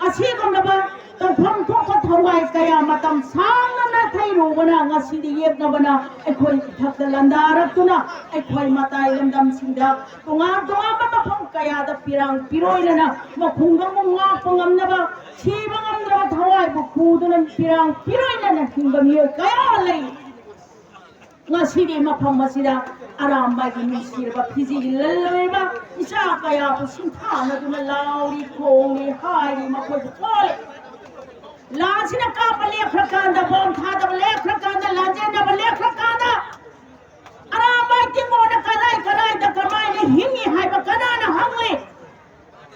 ꯑꯁꯤꯒꯨꯝꯂꯕ ꯇꯧꯐꯝ ꯊꯣꯛꯄ ꯊꯧꯔꯥꯡ ꯀꯌꯥ ꯃꯇꯝ ꯁꯥꯡꯅ ꯅꯥꯊꯩꯔꯨꯕꯅ ꯉꯁꯤꯗꯤ ꯌꯦꯛꯅꯕꯅ ꯑꯩꯈꯣꯏ ꯏꯊꯛꯇ ꯂꯥꯟꯗꯥꯔꯛꯇꯨꯅ ꯑꯩꯈꯣꯏ ꯃꯇꯥꯏ ꯂꯝꯗꯝꯁꯤꯡꯗ ꯇꯣꯉꯥꯟ ꯇꯣꯉꯥꯟꯕ ꯃꯐꯝ ꯀꯌꯥꯗ ꯄꯤꯔꯥꯡ ꯄꯤꯔꯣꯏꯅꯅ ꯃꯈꯨꯡꯒꯪꯕꯨ ꯉꯥꯛꯄ ꯉꯝꯅꯕ ꯁꯤꯕ ꯉꯝꯗ꯭ꯔꯕ ꯊꯋꯥꯏꯕꯨ ꯄꯨꯗꯨꯅ ꯄꯤꯔꯥꯡ ꯄꯤꯔꯣꯏꯅꯅ ꯍꯤꯡꯕ ꯃꯤꯑꯣꯏ ꯀꯌꯥ ꯂꯩ꯫ ꯉꯁꯤꯗꯤ ꯃꯐꯝ ꯑꯁꯤꯗ ꯑꯔꯥꯝꯕꯥꯏꯒꯤ ꯅꯨꯡꯁꯤꯔꯕ ꯐꯤꯖꯤꯒꯤ ꯂꯜꯂꯣꯏꯕ ꯏꯆꯥ ꯀꯌꯥꯕꯨ ꯁꯤꯡꯊꯥꯅꯗꯨꯅ ꯂꯥꯎꯔꯤ, ꯈꯣꯡꯂꯤ, ꯍꯥꯏꯔꯤ, ꯃꯈꯣꯏꯕꯨ ꯀꯣꯜꯂꯤ꯫ ꯂꯥꯟꯁꯤꯅ ꯀꯥꯞꯄ ꯂꯦꯞꯈ꯭ꯔꯀꯥꯟꯗ, ꯕꯣꯝ ꯊꯥꯗꯕ ꯂꯦꯞꯈ꯭ꯔꯀꯥꯟꯗ, ꯂꯥꯟꯖꯦꯟꯅꯕ ꯂꯦꯞꯈ꯭ꯔꯀꯥꯟꯗ, ꯑꯔꯥꯝꯕꯥꯏ ꯇꯤꯡꯒꯣꯅ ꯀꯗꯥꯏ ꯀꯗꯥꯏꯗ ꯀꯃꯥꯏꯅ ꯍꯤꯡꯉꯤ ꯍꯥꯏꯕ ꯀꯅꯥꯅ ꯍꯪꯂꯤ?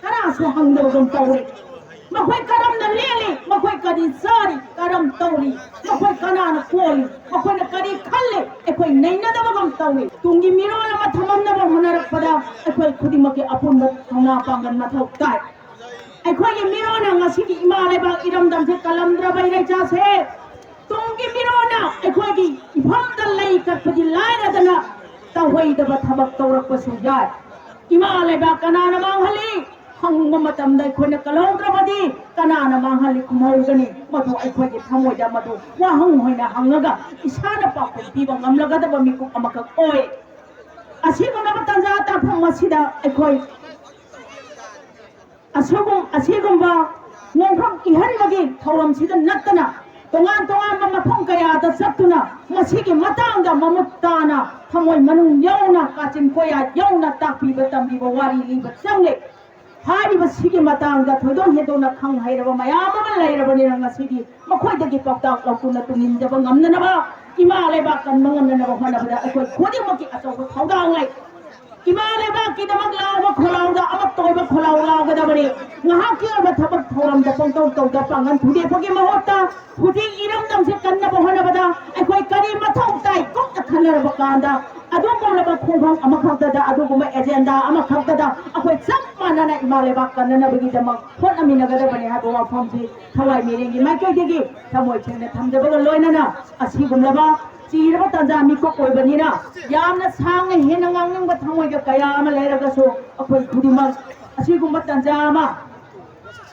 ꯀꯅꯥꯁꯨ ꯍꯪꯗꯕꯒꯨꯝ ꯇꯧꯏ꯫ ꯃꯈꯣꯏ ꯀꯔꯝꯅ ꯂꯦꯜꯂꯤ? ꯃꯈꯣꯏ ꯀꯔꯤ ꯆꯥꯔꯤ? ꯀꯔꯝ ꯇꯧꯔꯤ? ꯃꯈꯣꯏ ꯀꯅꯥꯅ ꯀꯣꯜꯂꯤ? ꯃꯈꯣꯏꯅ ꯀꯔꯤ ꯈꯜꯂꯤ? ꯑꯩꯈꯣꯏ ꯅꯩꯅꯗꯕꯒꯨꯝ ꯇꯧꯏ꯫ ꯇꯨꯡꯒꯤ ꯃꯤꯔꯣꯜ ꯑꯃ ꯊꯝꯃꯝꯅꯕ ꯍꯣꯠꯅꯔꯛꯄꯗ ꯑꯩꯈꯣꯏ ꯈꯨꯗꯤꯡꯃꯛꯀꯤ ꯑꯄꯨꯟꯕ ꯊꯧꯅꯥ ꯄꯥꯡꯒꯜ ꯃꯊꯧ ꯇꯥꯏ꯫ ꯑꯩꯈꯣꯏꯒꯤ ꯃꯤꯔꯣꯟꯅ ꯉꯁꯤꯒꯤ ꯏꯃꯥ ꯂꯩꯕꯥꯛ ꯏꯔꯝꯗꯝꯁꯦ ꯀꯜꯂꯝꯗ꯭ꯔꯕ ꯏꯔꯩꯆꯥꯁꯦ ꯇꯨꯡꯒꯤ ꯃꯤꯔꯣꯟꯅ ꯑꯩꯈꯣꯏꯒꯤ ꯏꯐꯝꯗ ꯂꯩ ꯀꯠꯄꯗꯤ ꯂꯥꯏꯔꯗꯅ ꯇꯧꯍꯩꯗꯕ ꯊꯕꯛ ꯇꯧꯔꯛꯄꯁꯨ ꯌꯥꯏ꯫ ꯏꯃꯥ ꯂꯩꯕꯥꯛ ꯀꯅꯥꯅ ꯃꯥꯡꯍꯜꯂꯤ? ꯍꯪꯕ ꯃꯇꯝꯗ ꯑꯩꯈꯣꯏꯅ ꯀꯜꯍꯧꯗ꯭ꯔꯕꯗꯤ ꯀꯅꯥꯅ ꯃꯥꯡꯍꯜꯂꯤ ꯈꯨꯝꯍꯧꯒꯅꯤ? ꯃꯗꯨ ꯑꯩꯈꯣꯏꯒꯤ ꯊꯃꯣꯏꯗ ꯃꯗꯨ ꯋꯥꯍꯪ ꯑꯣꯏꯅ ꯍꯪꯉꯒ ꯏꯁꯥꯅ ꯄꯥꯎꯈꯨꯝ ꯄꯤꯕ ꯉꯝꯂꯒꯗꯕ ꯃꯤꯀꯨꯞ ꯑꯃꯈꯛ ꯑꯣꯏ꯫ ꯑꯁꯤꯒꯨꯝꯂꯕ ꯇꯥꯟꯖꯥ ꯇꯥꯐꯝ ꯑꯁꯤꯗ ꯑꯩꯈꯣꯏ ꯑꯁꯤꯒꯨꯝ-, ꯑꯁꯤꯒꯨꯝꯕ ꯅꯣꯡꯐꯝ ꯏꯍꯟꯕꯒꯤ ꯊꯧꯔꯝꯁꯤꯗ ꯅꯠꯇꯅ ꯇꯣꯉꯥꯟ ꯇꯣꯉꯥꯟꯕ ꯃꯐꯝ ꯀꯌꯥꯗ ꯆꯠꯇꯨꯅ ꯃꯁꯤꯒꯤ ꯃꯇꯥꯡꯗ ꯃꯃꯨꯠ ꯇꯥꯅ ꯊꯃꯣꯏ ꯃꯅꯨꯡ ꯌꯧꯅ ꯀꯥꯆꯤꯟ ꯀꯣꯌꯥ ꯌꯧꯅ ꯇꯥꯛꯄꯤꯕ ꯇꯝꯕꯤꯕ ꯋꯥꯔꯤ ꯂꯤꯕ ꯆꯪꯂꯦ꯫ ꯍꯥꯏꯔꯤꯕꯁꯤꯒꯤ ꯃꯇꯥꯡꯗ ꯊꯣꯏꯗꯣꯛ ꯍꯦꯟꯗꯣꯛꯅ ꯈꯪ ꯍꯩꯔꯕ ꯃꯌꯥꯝ ꯑꯃ ꯂꯩꯔꯕꯅꯤꯅ ꯉꯁꯤꯗꯤ ꯃꯈꯣꯏꯗꯒꯤ ꯄꯥꯎꯇꯥꯛ ꯂꯧꯗꯨꯅ ꯇꯨꯡ ꯏꯟꯖꯕ ꯉꯝꯅꯅꯕ, ꯏꯃꯥ ꯂꯩꯕꯥꯛ ꯀꯟꯕ ꯉꯝꯅꯅꯕ ꯍꯣꯠꯅꯕꯗ ꯑꯩꯈꯣꯏ ꯈꯨꯗꯤꯡꯃꯛꯀꯤ ꯑꯆꯧꯕ ꯊꯧꯗꯥꯡ ꯂꯩ꯫ ꯏꯃꯥ ꯂꯩꯕꯥꯛꯀꯤꯗꯃꯛ ꯂꯥꯎꯕ ꯈꯣꯜꯂꯥꯎꯗ ꯑꯃꯠꯇ ꯑꯣꯏꯕ ꯈꯣꯜꯂꯥꯎ ꯂꯥꯎꯒꯗꯕꯅꯤ꯫ ꯉꯥꯏꯍꯥꯛꯀꯤ ꯑꯣꯏꯕ ꯊꯕꯛ ꯊꯧꯔꯝꯗ ꯄꯪꯇꯧ ꯇꯧꯗ ꯄꯥꯡꯒꯜ ꯊꯨꯗꯦꯛꯄꯒꯤ ꯃꯍꯨꯠꯇ ꯍꯧꯖꯤꯛ ꯏꯔꯝꯗꯝꯁꯦ ꯀꯟꯅꯕ ꯍꯣꯠꯅꯕꯗ ꯑꯩꯈꯣꯏ ꯀꯔꯤ ꯃꯊꯧ ꯇꯥꯏ ꯀꯨꯞꯅ ꯈꯟꯅꯔꯕ ꯀꯥꯟꯗ ꯑꯗꯨꯒꯨꯝꯂꯕ ꯈꯣꯡꯐꯝ ꯑꯃꯈꯛꯇꯗ, ꯑꯗꯨꯒꯨꯝꯕ ꯑꯦꯖꯦꯟꯗꯥ ꯑꯃꯈꯛꯇꯗ ꯑꯩꯈꯣꯏ ꯆꯞ ꯃꯥꯟꯅꯅ ꯏꯃꯥ ꯂꯩꯕꯥꯛ ꯀꯟꯅꯅꯕꯒꯤꯗꯃꯛ ꯍꯣꯠꯅꯃꯤꯟꯅꯒꯗꯕꯅꯤ ꯍꯥꯏꯕ ꯋꯥꯐꯝꯁꯤ ꯊꯋꯥꯏ ꯃꯤꯔꯦꯟꯒꯤ ꯃꯥꯏꯀꯩꯗꯒꯤ ꯊꯃꯣꯏ ꯁꯦꯡꯅ ꯊꯝꯖꯕꯒ ꯂꯣꯏꯅꯅ ꯑꯁꯤꯒꯨꯝꯂꯕ ꯆꯤꯔꯕ ꯇꯥꯟꯖꯥ ꯃꯤꯀꯨꯞ ꯑꯣꯏꯕꯅꯤꯅ ꯌꯥꯝꯅ ꯁꯥꯡꯅ ꯍꯦꯟꯅ ꯉꯥꯡꯅꯤꯡꯕ ꯊꯃꯣꯏꯗ ꯀꯌꯥ ꯑꯃ ꯂꯩꯔꯒꯁꯨ ꯑꯩꯈꯣꯏ ꯈꯨꯗꯤꯡꯃꯛ ꯑꯁꯤꯒꯨꯝꯕ ꯇꯥꯟꯖꯥ ꯑꯃ,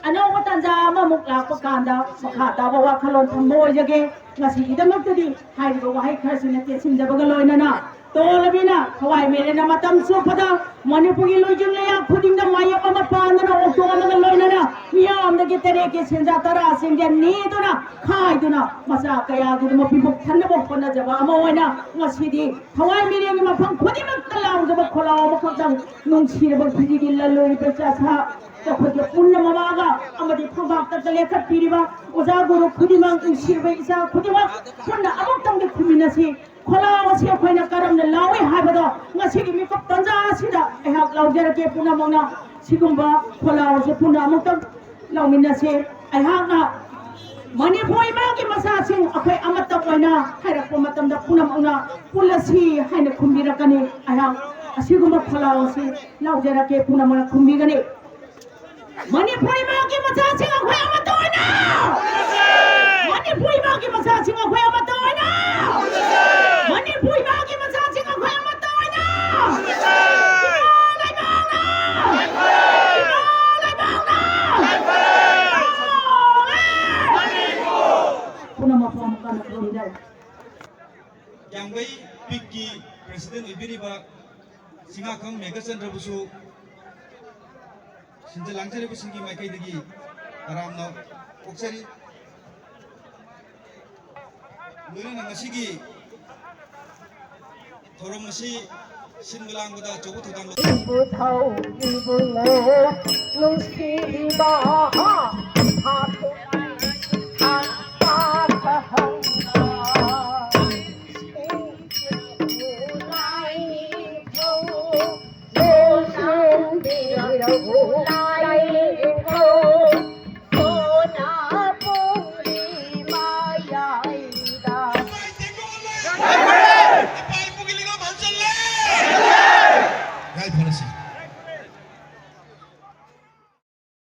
ꯑꯅꯧꯕ ꯇꯥꯟꯖꯥ ꯑꯃꯃꯨꯛ ꯂꯥꯛꯄ ꯀꯥꯟꯗ ꯃꯈꯥ ꯇꯥꯕ ꯋꯥꯈꯜꯂꯣꯟ ꯊꯝꯕ ꯑꯣꯏꯖꯒꯦ꯫ ꯉꯁꯤꯒꯤꯗꯃꯛꯇꯗꯤ ꯍꯥꯏꯔꯤꯕ ꯋꯥꯍꯩ ꯈꯔꯁꯤꯅ ꯇꯦꯟꯁꯤꯟꯖꯕꯒ ꯂꯣꯏꯅꯅ ꯇꯣꯜꯂꯕꯤꯅ ꯊꯋꯥꯏ ꯃꯤꯔꯦꯅ ꯃꯇꯝ ꯆꯨꯞꯄꯗ ꯃꯅꯤꯄꯨꯔꯒꯤ ꯂꯣꯏꯖꯤꯡ ꯂꯩꯌꯥ ꯈꯨꯗꯤꯡꯗ ꯃꯥꯌꯦꯞ ꯑꯃ ꯄꯥꯟꯗꯨꯅ ꯑꯣꯛꯊꯣꯛ ꯑꯃꯒ ꯂꯣꯏꯅꯅ ꯃꯤꯌꯥꯝꯗꯒꯤ ꯇꯔꯦꯠꯀꯤ ꯁꯦꯟꯖꯥ ꯇꯔꯥꯁꯤꯡꯁꯦ ꯅꯤꯗꯨꯅ ꯈꯥꯏꯗꯨꯅ ꯃꯆꯥ ꯀꯌꯥꯒꯤꯗꯃꯛ ꯄꯤꯕꯨꯛ ꯊꯟꯅꯕ ꯍꯣꯠꯅꯖꯕ ꯑꯃ ꯑꯣꯏꯅ ꯉꯁꯤꯗꯤ ꯊꯋꯥꯏ ꯃꯤꯔꯦꯟꯒꯤ ꯃꯐꯝ ꯈꯨꯗꯤꯡꯃꯛꯇ ꯂꯥꯎꯖꯕ ꯈꯣꯜꯂꯥꯎ ꯑꯃꯈꯛꯇꯪ ꯅꯨꯡꯁꯤꯔꯕ ꯐꯤꯖꯤꯒꯤ ꯂꯂꯣꯟ ꯏꯇꯤꯛ ꯆꯥꯊ ꯑꯩꯈꯣꯏꯒꯤ ꯄꯨꯟꯅ ꯃꯃꯥꯒ ꯑꯃꯗꯤ ꯐꯝꯕꯥꯛꯇ ꯂꯦꯞꯈꯠꯄꯤꯔꯤꯕ ꯑꯣꯖꯥ ꯒꯨꯔꯨ ꯈꯨꯗꯤꯡꯃꯛ, ꯅꯨꯡꯁꯤꯔꯕ ꯏꯆꯥ ꯈꯨꯗꯤꯡꯃꯛ ꯄꯨꯟꯅ ꯑꯃꯨꯛꯇꯪꯗꯤ ꯈꯨꯝꯃꯤꯟꯅꯁꯤ꯫ ꯈꯣꯜꯂꯥꯎ ꯑꯁꯤ ꯑꯩꯈꯣꯏꯅ ꯀꯔꯝꯅ ꯂꯥꯎꯏ ꯍꯥꯏꯕꯗꯣ ꯉꯁꯤꯒꯤ ꯃꯤꯀꯨꯞ ꯇꯟꯖꯥ ꯑꯁꯤꯗ ꯑꯩꯍꯥꯛ ꯂꯥꯎꯖꯔꯛꯀꯦ꯫ ꯄꯨꯝꯅꯃꯛꯅ ꯁꯤꯒꯨꯝꯕ ꯈꯣꯜꯂꯥꯎ ꯑꯁꯤ ꯄꯨꯟꯅ ꯑꯃꯨꯛꯇꯪ ꯂꯥꯎꯃꯤꯟꯅꯁꯤ꯫ ꯑꯩꯍꯥꯛꯅ "ꯃꯅꯤꯄꯨꯔ ꯏꯃꯥꯒꯤ ꯃꯆꯥꯁꯤꯡ ꯑꯩꯈꯣꯏ ꯑꯃꯠꯇ ꯑꯣꯏꯅ" ꯍꯥꯏꯔꯛꯄ ꯃꯇꯝꯗ ꯄꯨꯝꯅꯃꯛꯅ "ꯄꯨꯜꯂꯁꯤ" ꯍꯥꯏꯅ ꯈꯨꯝꯕꯤꯔꯛꯀꯅꯤ꯫ ꯑꯩꯍꯥꯛ ꯑꯁꯤꯒꯨꯝꯕ ꯈꯣꯜꯂꯥꯎ ꯑꯁꯤ ꯂꯥꯎꯖꯔꯛꯀꯦ, ꯄꯨꯝꯅꯃꯛꯅ ꯈꯨꯝꯕꯤꯒꯅꯤ꯫ ꯃꯅꯤꯄꯨꯔ ꯏꯃꯥꯒꯤ ꯃꯆꯥꯁꯤꯡ ꯑꯩꯈꯣꯏ ꯑꯃꯠꯇ ꯑꯣꯏꯅ! ꯃꯅꯤꯄꯨꯔ ꯏꯃꯥꯒꯤ ꯃꯆꯥꯁꯤꯡ ꯑꯩꯈꯣꯏ ꯑꯃꯠꯇ ꯑꯣꯏꯅ! ꯃꯅꯤꯄꯨꯔ ꯏꯃꯥꯒꯤ ꯃꯆꯥꯁꯤꯡ ꯑꯩꯈꯣꯏ ꯑꯃꯠꯇ ꯑꯣꯏꯅ! ꯏꯃꯥ ꯂꯩꯕꯥꯛꯅ! ꯏꯃꯥ ꯂꯩꯕꯥꯛꯅ! ꯄꯨꯝꯅꯃꯛꯄꯨ ꯑꯃꯨꯛ ꯍꯟꯅ ꯈꯨꯔꯨꯝꯖꯔꯤ꯫ ꯌꯥꯡꯕꯩ ꯄꯤꯛꯀꯤ ꯄ꯭ꯔꯦꯁꯤꯗꯦꯟ ꯑꯣꯏꯕꯤꯔꯤꯕ ꯆꯤꯡꯉꯥꯈꯝ ꯃꯦꯘꯆꯟꯗ꯭ꯔꯕꯨꯁꯨ ꯁꯤꯟꯖ ꯂꯥꯡꯖꯔꯤꯕꯁꯤꯡꯒꯤ ꯃꯥꯏꯀꯩꯗꯒꯤ ꯇꯔꯥꯝꯅ ꯑꯣꯛꯆꯔꯤ꯫ ꯂꯣꯏꯅꯅ ꯉꯁꯤꯒꯤ ꯊꯧꯔꯝ ꯑꯁꯤ ꯁꯤꯟꯕ ꯂꯥꯡꯕꯗ ꯑꯆꯧꯕ ꯊꯧꯗꯥꯡ ꯂꯧ- ꯏꯕꯨꯙꯧ ꯏꯕꯨꯡꯉꯣ ꯅꯨꯡꯁꯤꯕ ꯍꯥ, ꯍꯥ,